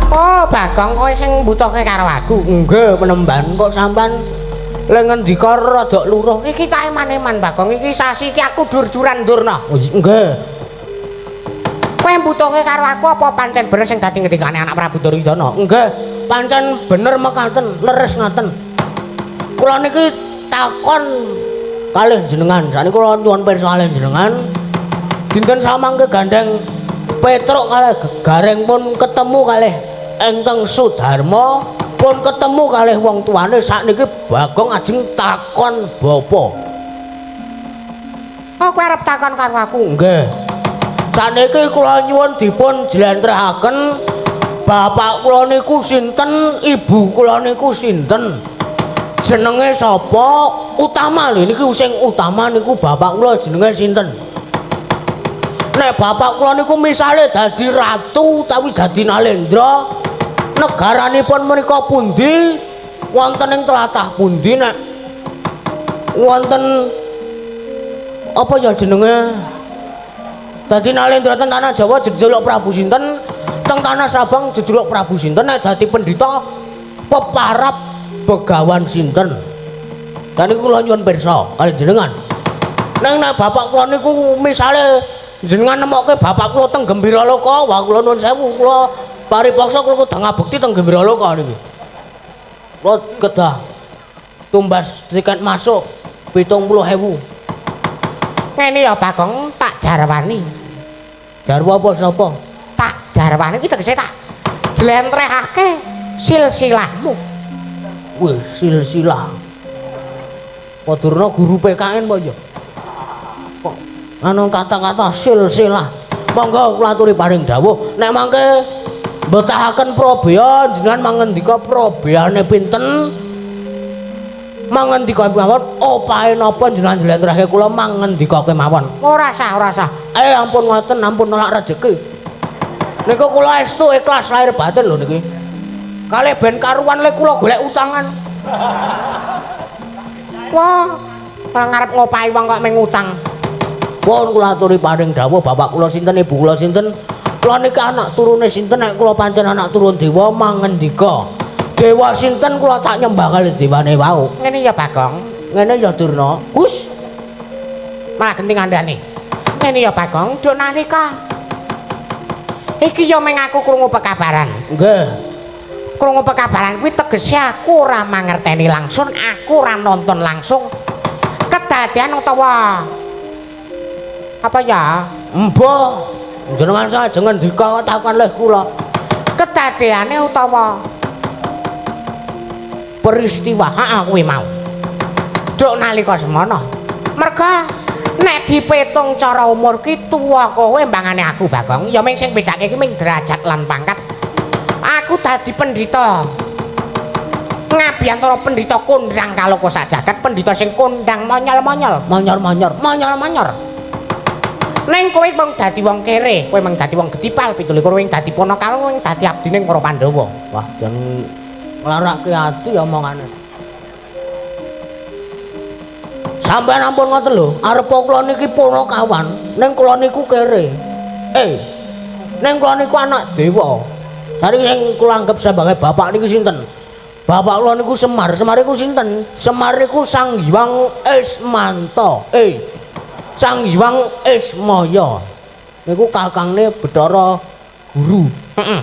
Oh, Bagong kowe sing mbutuhke karo aku. Nggih, penemban kok sampean le ngendika rada luruh. Iki tak eman-eman Bagong, iki sasi iki aku dur-duran Durna. Oh, nggih. Kowe mbutuhke karo aku apa pancen bener sing dadi ngendikane anak Prabu Duryudana? Nggih, pancen bener mekaten, leres ngaten. Kula niki takon kalih jenengan. Sakniki kula nyuwun pirsa kalih jenengan. Dinten samangke gandeng Petruk kalih Gareng pun ketemu kalih ingkang Sudarma, pun ketemu kalih wong tuane. Sakniki Bagong ajeng takon bapa. Oh, kowe arep takon karo aku? Nggih. Sakniki kula nyuwun dipun jlentrehaken bapak kula niku sinten, ibu kula niku sinten, jenenge sapa, utama lho niki sing utama niku bapak kula jenenge sinten. Nek bapak kula niku misale dadi ratu utawi dadi nalendra, negaranipun menika pundi, wonten ing tlatah pundi, nek wonten apa ya jenenge dadi nalendra teng tanah Jawa jejuluk Prabu sinten, teng tanah Sabang jejuluk Prabu sinten, nek dadi pendhita peparab Begawan sinten. Dan niku kula nyuwun pirsa kalih jenengan. Ning nek bapak kula niku misale jenengan nemokke bapak kula teng Gembiraloka, wah kula nuwun sewu, kula paripaksa kula kudu ngabekti teng Gembiraloka niki. Kula kedah tumbas tiket masuk 70.000. Ngene ya Bagong, tak jarwani. Jarwa apa sapa? Tak jarwani iki tegese tak jlentrehake silsilahmu. Wih, silsilah. Padurna guru PKN apa ya? Kok anu kata-kata silsilah. Monggo kula aturi paring dawuh. Nek mangke mbetahaken probea jenengan mangendika probeane pinten? Mangendika mawon opahe napa jenengan jlentrehake kula mangendika kemawon. Ora sah, ora sah. Ampun ngoten, ampun nolak rejeki. Niku kula estu ikhlas lahir batin lho niki. Kalih ben karuan le kula golek utangan. Wah, ngarep ngopahi wong kok mung utang. Pun kula aturi paring dawuh bapak kula sinten, ibu kula sinten. Kula niki anak turune sinten, nek kula pancen anak turun dewa mangendika. Dewa sinten kula tak nyembah kalih dewane wau. Ngene ya Bagong, ngene ya Durna. Hus. Malah genti ngandani. Ngene ya Bagong, duk nalika iki ya mung aku krungu pekabaran. Nggih. Krungu pekabaran kuwi tegese aku ora mangerteni langsung, aku ora nonton langsung kedadean utawa apa ya? Mbah, jenengan sajeng ngendika takon leh kula. Kedadeane utawa peristiwa, heeh kuwi mau. Duk nalika semono. Merga nek dipetung cara umur ki tuwa kowe mbangane aku Bagong, ya ming sing bedake ki ming derajat lan pangkat. Aku dadi pendhita. Ngabiyantara pendhita kondang kaloka sak jagat, pendhita sing kondang monyol-monyol, monyor-monyor, monyol-monyor. Ning kowe mung dadi wong kere, kowe mung dadi wong gedipal 27, kowe dadi ponakawan, kowe dadi abdine para Pandhawa. Wah, jan nglarake ati omongane. Sampeyan ampun ngoten lho, arepa kula niki punakawan, ning kula niku kere. Ning kula niku anak dewa. Saniki sing kula anggap sebagai bapak niku sinten? Bapak kula niku Semar. Semar iku sinten? Semar iku Sang Hyang Ismanta. Sang Hyang Ismaya. Niku kakangne Bathara guru. Heeh.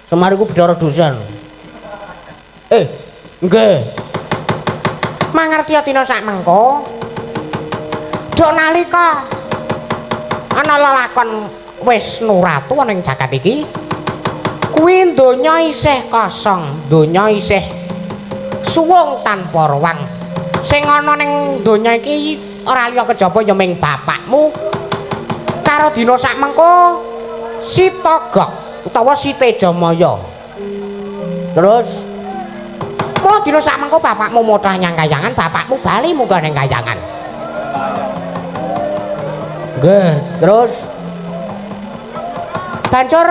Semar iku Bathara dosen. Nggih. Mangertiya dina sak mengko. Duk nalika ana lelakon Wisnu Ratu ana ing jagat iki, kuwi donya isih kosong, donya isih suwung tanpa ruang. Sing ana ning donya iki ora liya kejaba ya ming bapakmu. Karo dina sak mengko Si Togok utawa Si Tejamaya. Terus mula dina sak mengko bapakmu motah nyang kayangan, bapakmu bali munggah ning kayangan. Nggih, terus banjur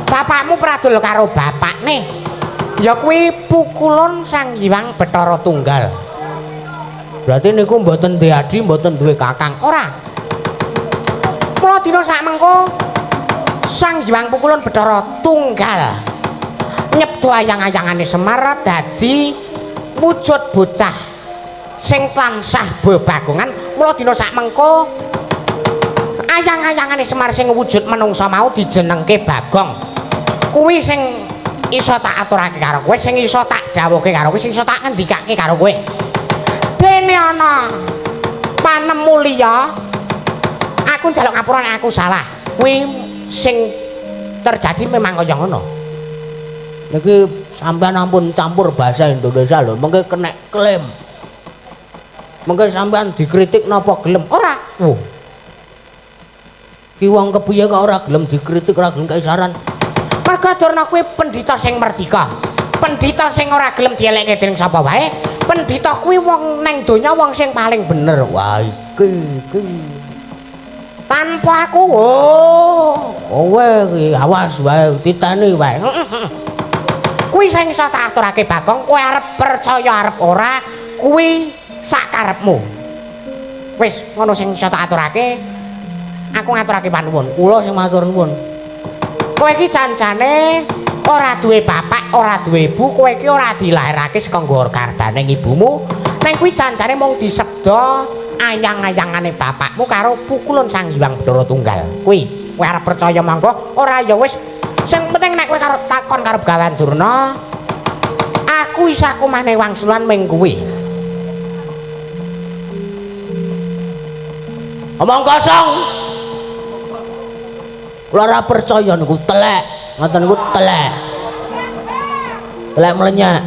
bapakmu pradul karo bapakne. Ya kuwi pukulun Sang Hyang Bathara Tunggal. Berarti niku mboten duwe adi, mboten duwe kakang. Ora. Mula dina sak mengko Sang Hyang Pukulun Bathara Tunggal nyebdo ayang-ayangane Semar dadi wujud bocah sing tansah bebagongan. Mula dina sak mengko ayang-ayangane Semar sing wujud menungsa mau dijenengke Bagong. Kuwi sing iso tak aturake karo kowe, sing iso tak dawuhke karo kowe, sing iso tak ngendikake karo kowe. Dene ana panemu liya, aku njaluk ngapura nek aku salah. Kuwi sing terjadi memang kaya ngono. Niki sampean ampun campur bahasa Indonesia lho, mengke kenek klaim. Mengke sampean dikritik napa gelem? Ora. Oh. Ki wong kepiye kok ora gelem dikritik, ora gelem kaisaran? Merga Durna kuwi pendhita sing merdika. Pendhita sing ora gelem dielekke dening sapa wae. Pendhita kuwi wong neng donya wong sing paling bener. Wah iki iki. Tanpa aku, oh, kowe iki awas wae titeni wae. Kuwi sing iso tak aturake Bagong, kowe arep percaya arep ora, kuwi sak karepmu. Wis ngono sing iso tak aturake. Aku ngaturake panuwun. Kula sing matur nuwun. Kowe iki janjane ora duwe bapak, ora duwe ibu, kowe iki ora dilairake saka nggor garbane ibumu. Neng kuwi janjane mung disebda ayang-ayangane bapakmu karo pukulun Sang Hyang Bathara Tunggal. Kuwi kowe arep percaya monggo, ora ya wis. Sing penting nek kowe karo takon karo Begawan Durna, aku isa kumane wangsulan ming kuwi. Omong kosong. Kula ora percaya niku telek, ngoten niku telek. Telek mlenyek.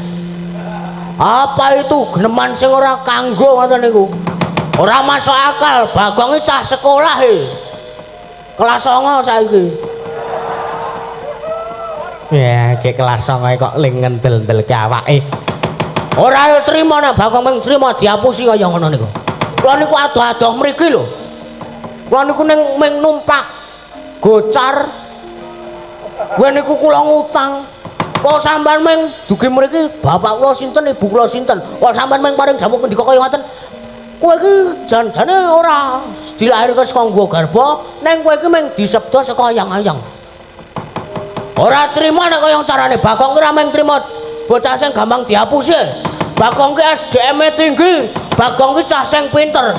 Apa itu geneman sing ora kanggo ngoten niku? Ora masuk akal, Bagong iki cah sekolah e. Kelas 9 saiki. Ya, ke kelas 9 kok ling ngendel-ndelke awake. Ora trimo nek Bagong mung trimo diapusi kaya ngono niku. Kula niku adoh-adoh mriki lho. Kula niku ning mung numpak gocar. Kowe niku kula ngutang. Kok sampean mung dugi mriki bapak kula sinten, ibu kula sinten. Kok sampean mung paring jamu ngendika kaya ngoten. Kowe iki jan-jane ora dilairke saka nggo garba, ning kowe iki mung disebda saka ayang-ayang. Ora trimo nek kaya carane Bagong ki ora mung trimo bocah sing gampang diapusi. Bagong ki SDM-e tinggi, Bagong ki cah sing pinter.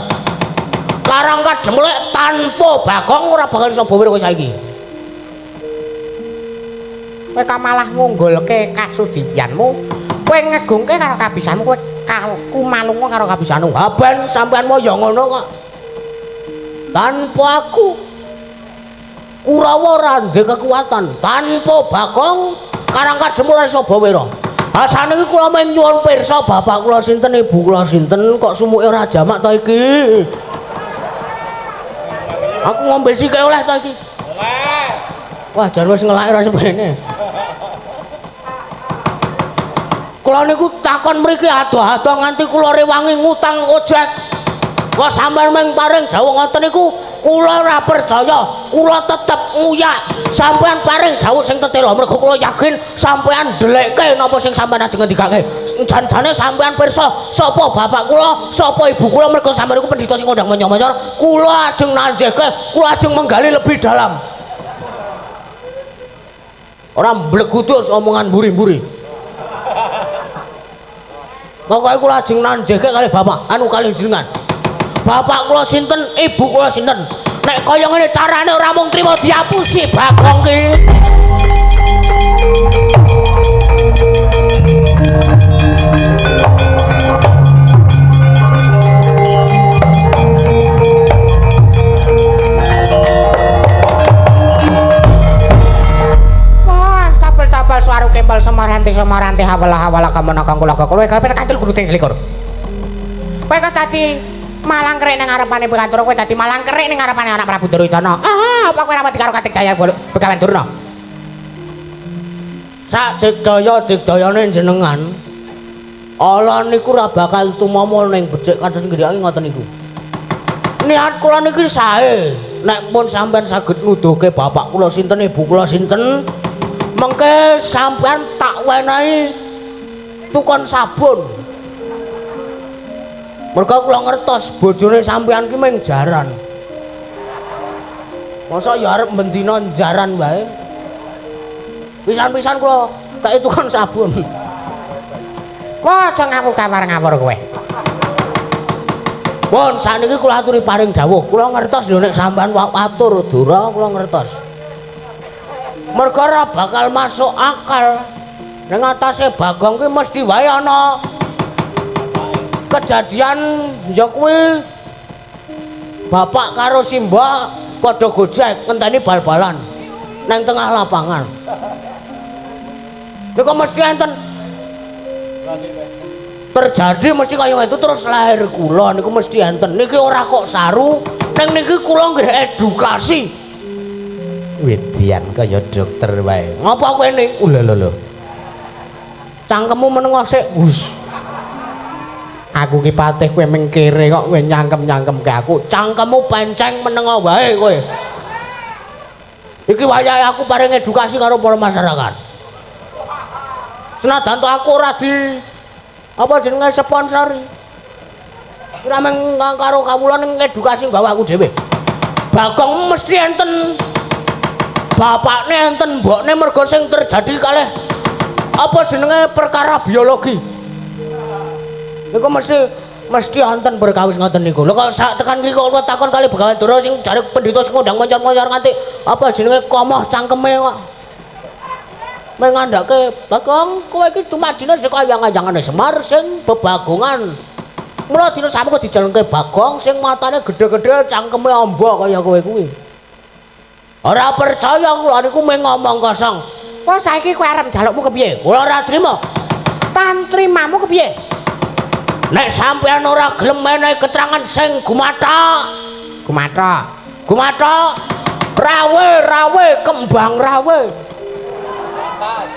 Karang kademlek tanpa Bagong ora bakal iso bawir kowe saiki. Kowe kok malah ngunggulke kasudipianmu, kowe ngegungke karo kabisanmu, kowe kumalunga karo kabisanmu. Ha ben sampean mau ya ngono kok. Tanpa aku Kurawa ora ndek kekuatan, tanpa Bagong Karang Kadem ora iso bawira. Ha saniki kula mung nyuwun pirsa bapak kula sinten, ibu kula sinten, kok sumuke ora jamak ta iki? Aku ngombe sike oleh ta iki? Oleh. Wah, jan wis ngelake ra semene. Kula niku takon mriki adoh-adoh nganti kula rewangi ngutang ojek. Kok sampean mung paring dawuh ngoten niku kula ora percaya, kula tetep nguyak. Sampean paring dawuh sing tetela mergo kula yakin sampean ndelekke napa sing sampean ajeng ngendikake. Jan-jane sampean pirsa sapa bapak kula, sapa ibu kula mergo sampean niku pendhita sing kondang menyor-menyor. Kula ajeng nanjeke, kula ajeng menggali lebih dalam. Ora mblegudus omongan mburi-mburi. Pokoke kula ajeng nanjeke kali bapak, anu kali jenengan. Bapak kula sinten, ibu kula sinten. Nek kaya ngene carane ora mung trimo diapusi Bagong ki. Wah, tabel-tabel suara kembal semaranti semaranti hawala hawala kamana kang kula kula kabeh kantil kudu ting selikur. Kowe kok dadi malang kerik ning ngarepane Bekantura, kowe dadi malang kerik ning ngarepane anak Prabu Duryudana. Ah, apa kowe ora wedi karo Katik Daya Begawan Durna? Sak digdaya digdayane jenengan. Ala niku ora bakal tumama ning becik kados ngendikake ngoten niku. Niat kula niki sae, nek pun sampean saged nuduhke bapak kula sinten, ibu kula sinten, mengke sampean tak wenehi tukon sabun. Mergo kula ngertos bojone sampean ki mung jaran. Mosok ya arep bendina jaran wae. Pisan-pisan kula kei tukon sabun. Wah, aja ngaku kawar ngawur kowe. Pun sakniki kula aturi paring dawuh. Kula ngertos lho nek sampean atur Dura, kula ngertos. Mergo ora bakal masuk akal. Ning atase Bagong ki mesti wae ana kejadian ya kuwi bapak karo simbah padha gojek ngenteni bal-balan nang tengah lapangan. Niku mesti enten terjadi mesti kaya itu terus lahir kula niku mesti enten. Niki ora kok saru, ning niki kula nggih edukasi. Wedian kaya dokter wae. Ngapa kowe ne? Lho lho lho. Cangkemmu meneng sik. Wus. Aku ki patih kowe mengkere kok kowe nyangkem-nyangkemke aku. Cangkemmu penceng meneng wae kowe. Iki wayahe aku paring edukasi karo para masyarakat. Senajan to aku ora di apa jenenge sponsori. Ora mung karo kawula ning edukasi nggawa aku dhewe. Bagong mesti enten bapakne enten mbokne mergo sing terjadi kalih apa jenenge perkara biologi. Niku mesti enten perkawis ngoten niku. Lho kok sak tekan iki kok takon kali Begawan Dura sing jare pendhita sing ngundang moncar-moncar nganti apa jenenge komoh cangkeme kok. Meng ngandhake Bagong kowe iki tumadine saka ayang-ayangane Semar sing bebagongan. Mula dina samu kok dijalengke Bagong sing matane gedhe-gedhe cangkeme amba kaya kowe kuwi. Ora percaya kula niku mung ngomong kosong. Wah saiki kowe arep njalukmu kepiye? Kula ora trima. Tantrimamu kepiye? Nek sampean ora gelem menehi keterangan sing gumathok, gumathok, gumathok, rawe-rawe kembang rawe.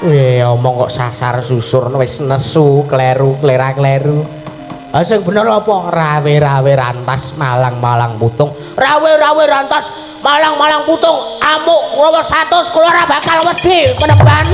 Weh, omong kok sasar susur wis nesu, kleru, klera-kleru. Ha sing bener apa? Rawe-rawe rantas malang-malang putung. Rawe-rawe rantas malang-malang putung. Amuk kula 100 kula ora bakal wedi peneban.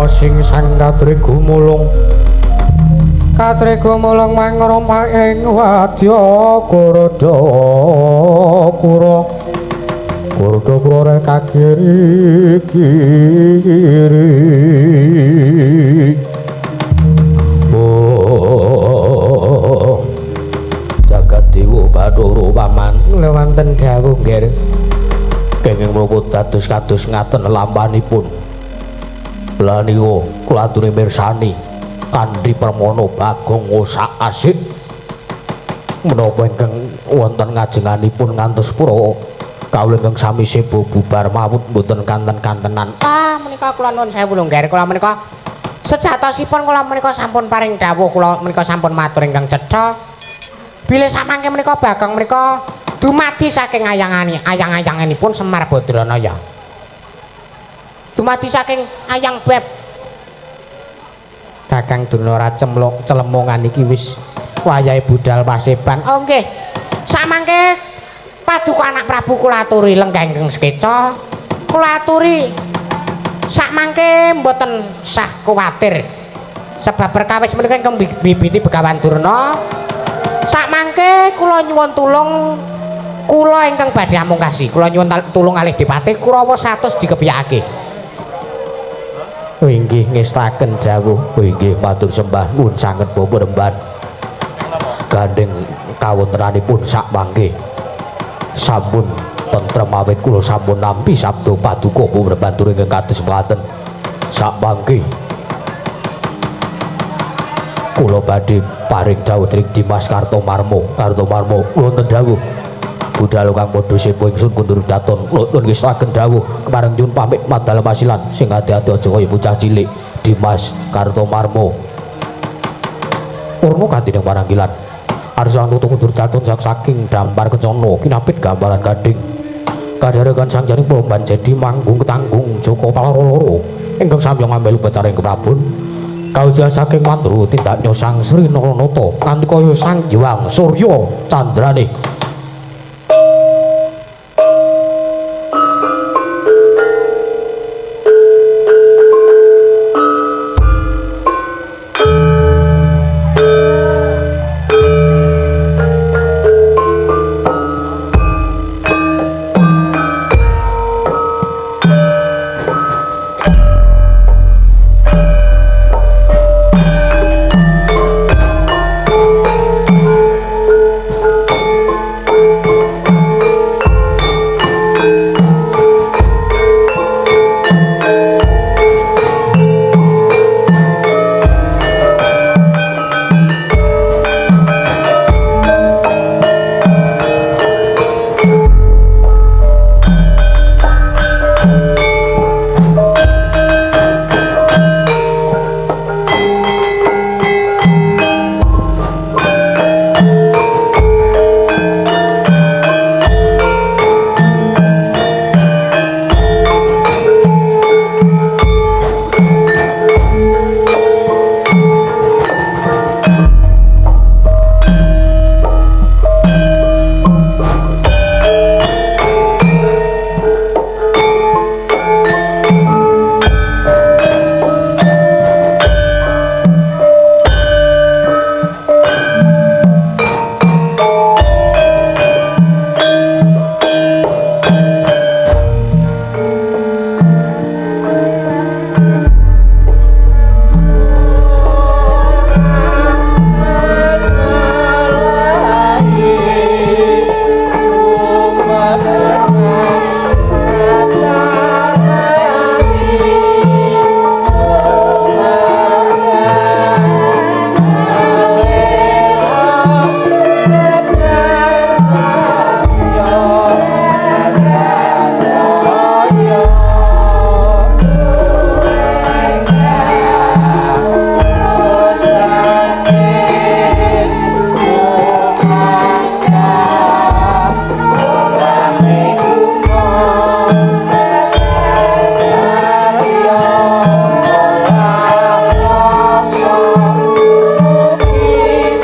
Sing sang kadri gumulung kadri gumulung mangrompak ing wadya kurda kura kurda kura kagiri kiri. Oh jagat dewa bathara paman kula wonten dawuh nggih kenging mroko dados kados ngaten lampanipun. Lah niku kula aturi mirsani kanthi permono Bagong osak asik menapa ingkang wonten ngajenganipun ngantos pura kawula ingkang sami sebo bubar mawut mboten kanten-kantenan. Ah, menika kula nuwun sewu lho nggih, kula menika sejatosipun kula menika sampun paring dawuh, kula menika sampun matur ingkang cetha. Bilih samangke menika Bagong menika dumadi saking ayangane, ayang-ayanganipun Semar Badranaya. Dumadi saking Ayang Beb. Kakang Durna Racemlok celemongan iki wis wayahe budal paseban. Oh nggih. Samangke paduka anak Prabu kula aturi lenggah ingkang sekeca. Kula aturi sakmangke mboten sah kuwatir. Sebab perkawis menika ingkang bibiti Begawan Durna. Sakmangke kula nyuwun tulung kula ingkang badhe amungkasi. Kula nyuwun tulung alih Dipati Kurawa 100 dikepyakake. Inggih ngestaken dawuh. Inggih matur sembah nuwun sanget Bapak Remban. Gandeng kawontenanipun sak mangke sampun tentrem awit kula sampun nampi sabda paduka Bapak Remban tur ingkang kados mekaten. Sak mangke kula badhe paring dawuh dening Dimas Kartomarmo. Kartomarmo wonten dawuh. Budal kang padha sepo ingsun kundur daton. Kula nuwun ngestaken dawuh kepareng nyuwun pamit madal pasilan sing ati-ati aja kaya bocah cilik. Dimas Kartomarmo. Purna kanthi ning pananggilan. Arsa nutu kundur daton saking dampar kencana kinapit gambaran gading. Kadharekan sang jaring Purban jadi manggung ketanggung Joko Paloro ingkang samya ngambil upacara ing keprabon. Kaujah saking mandru tindaknya Sang Sri Naranata nganti kaya Sang Hyang Surya Candrane.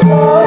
So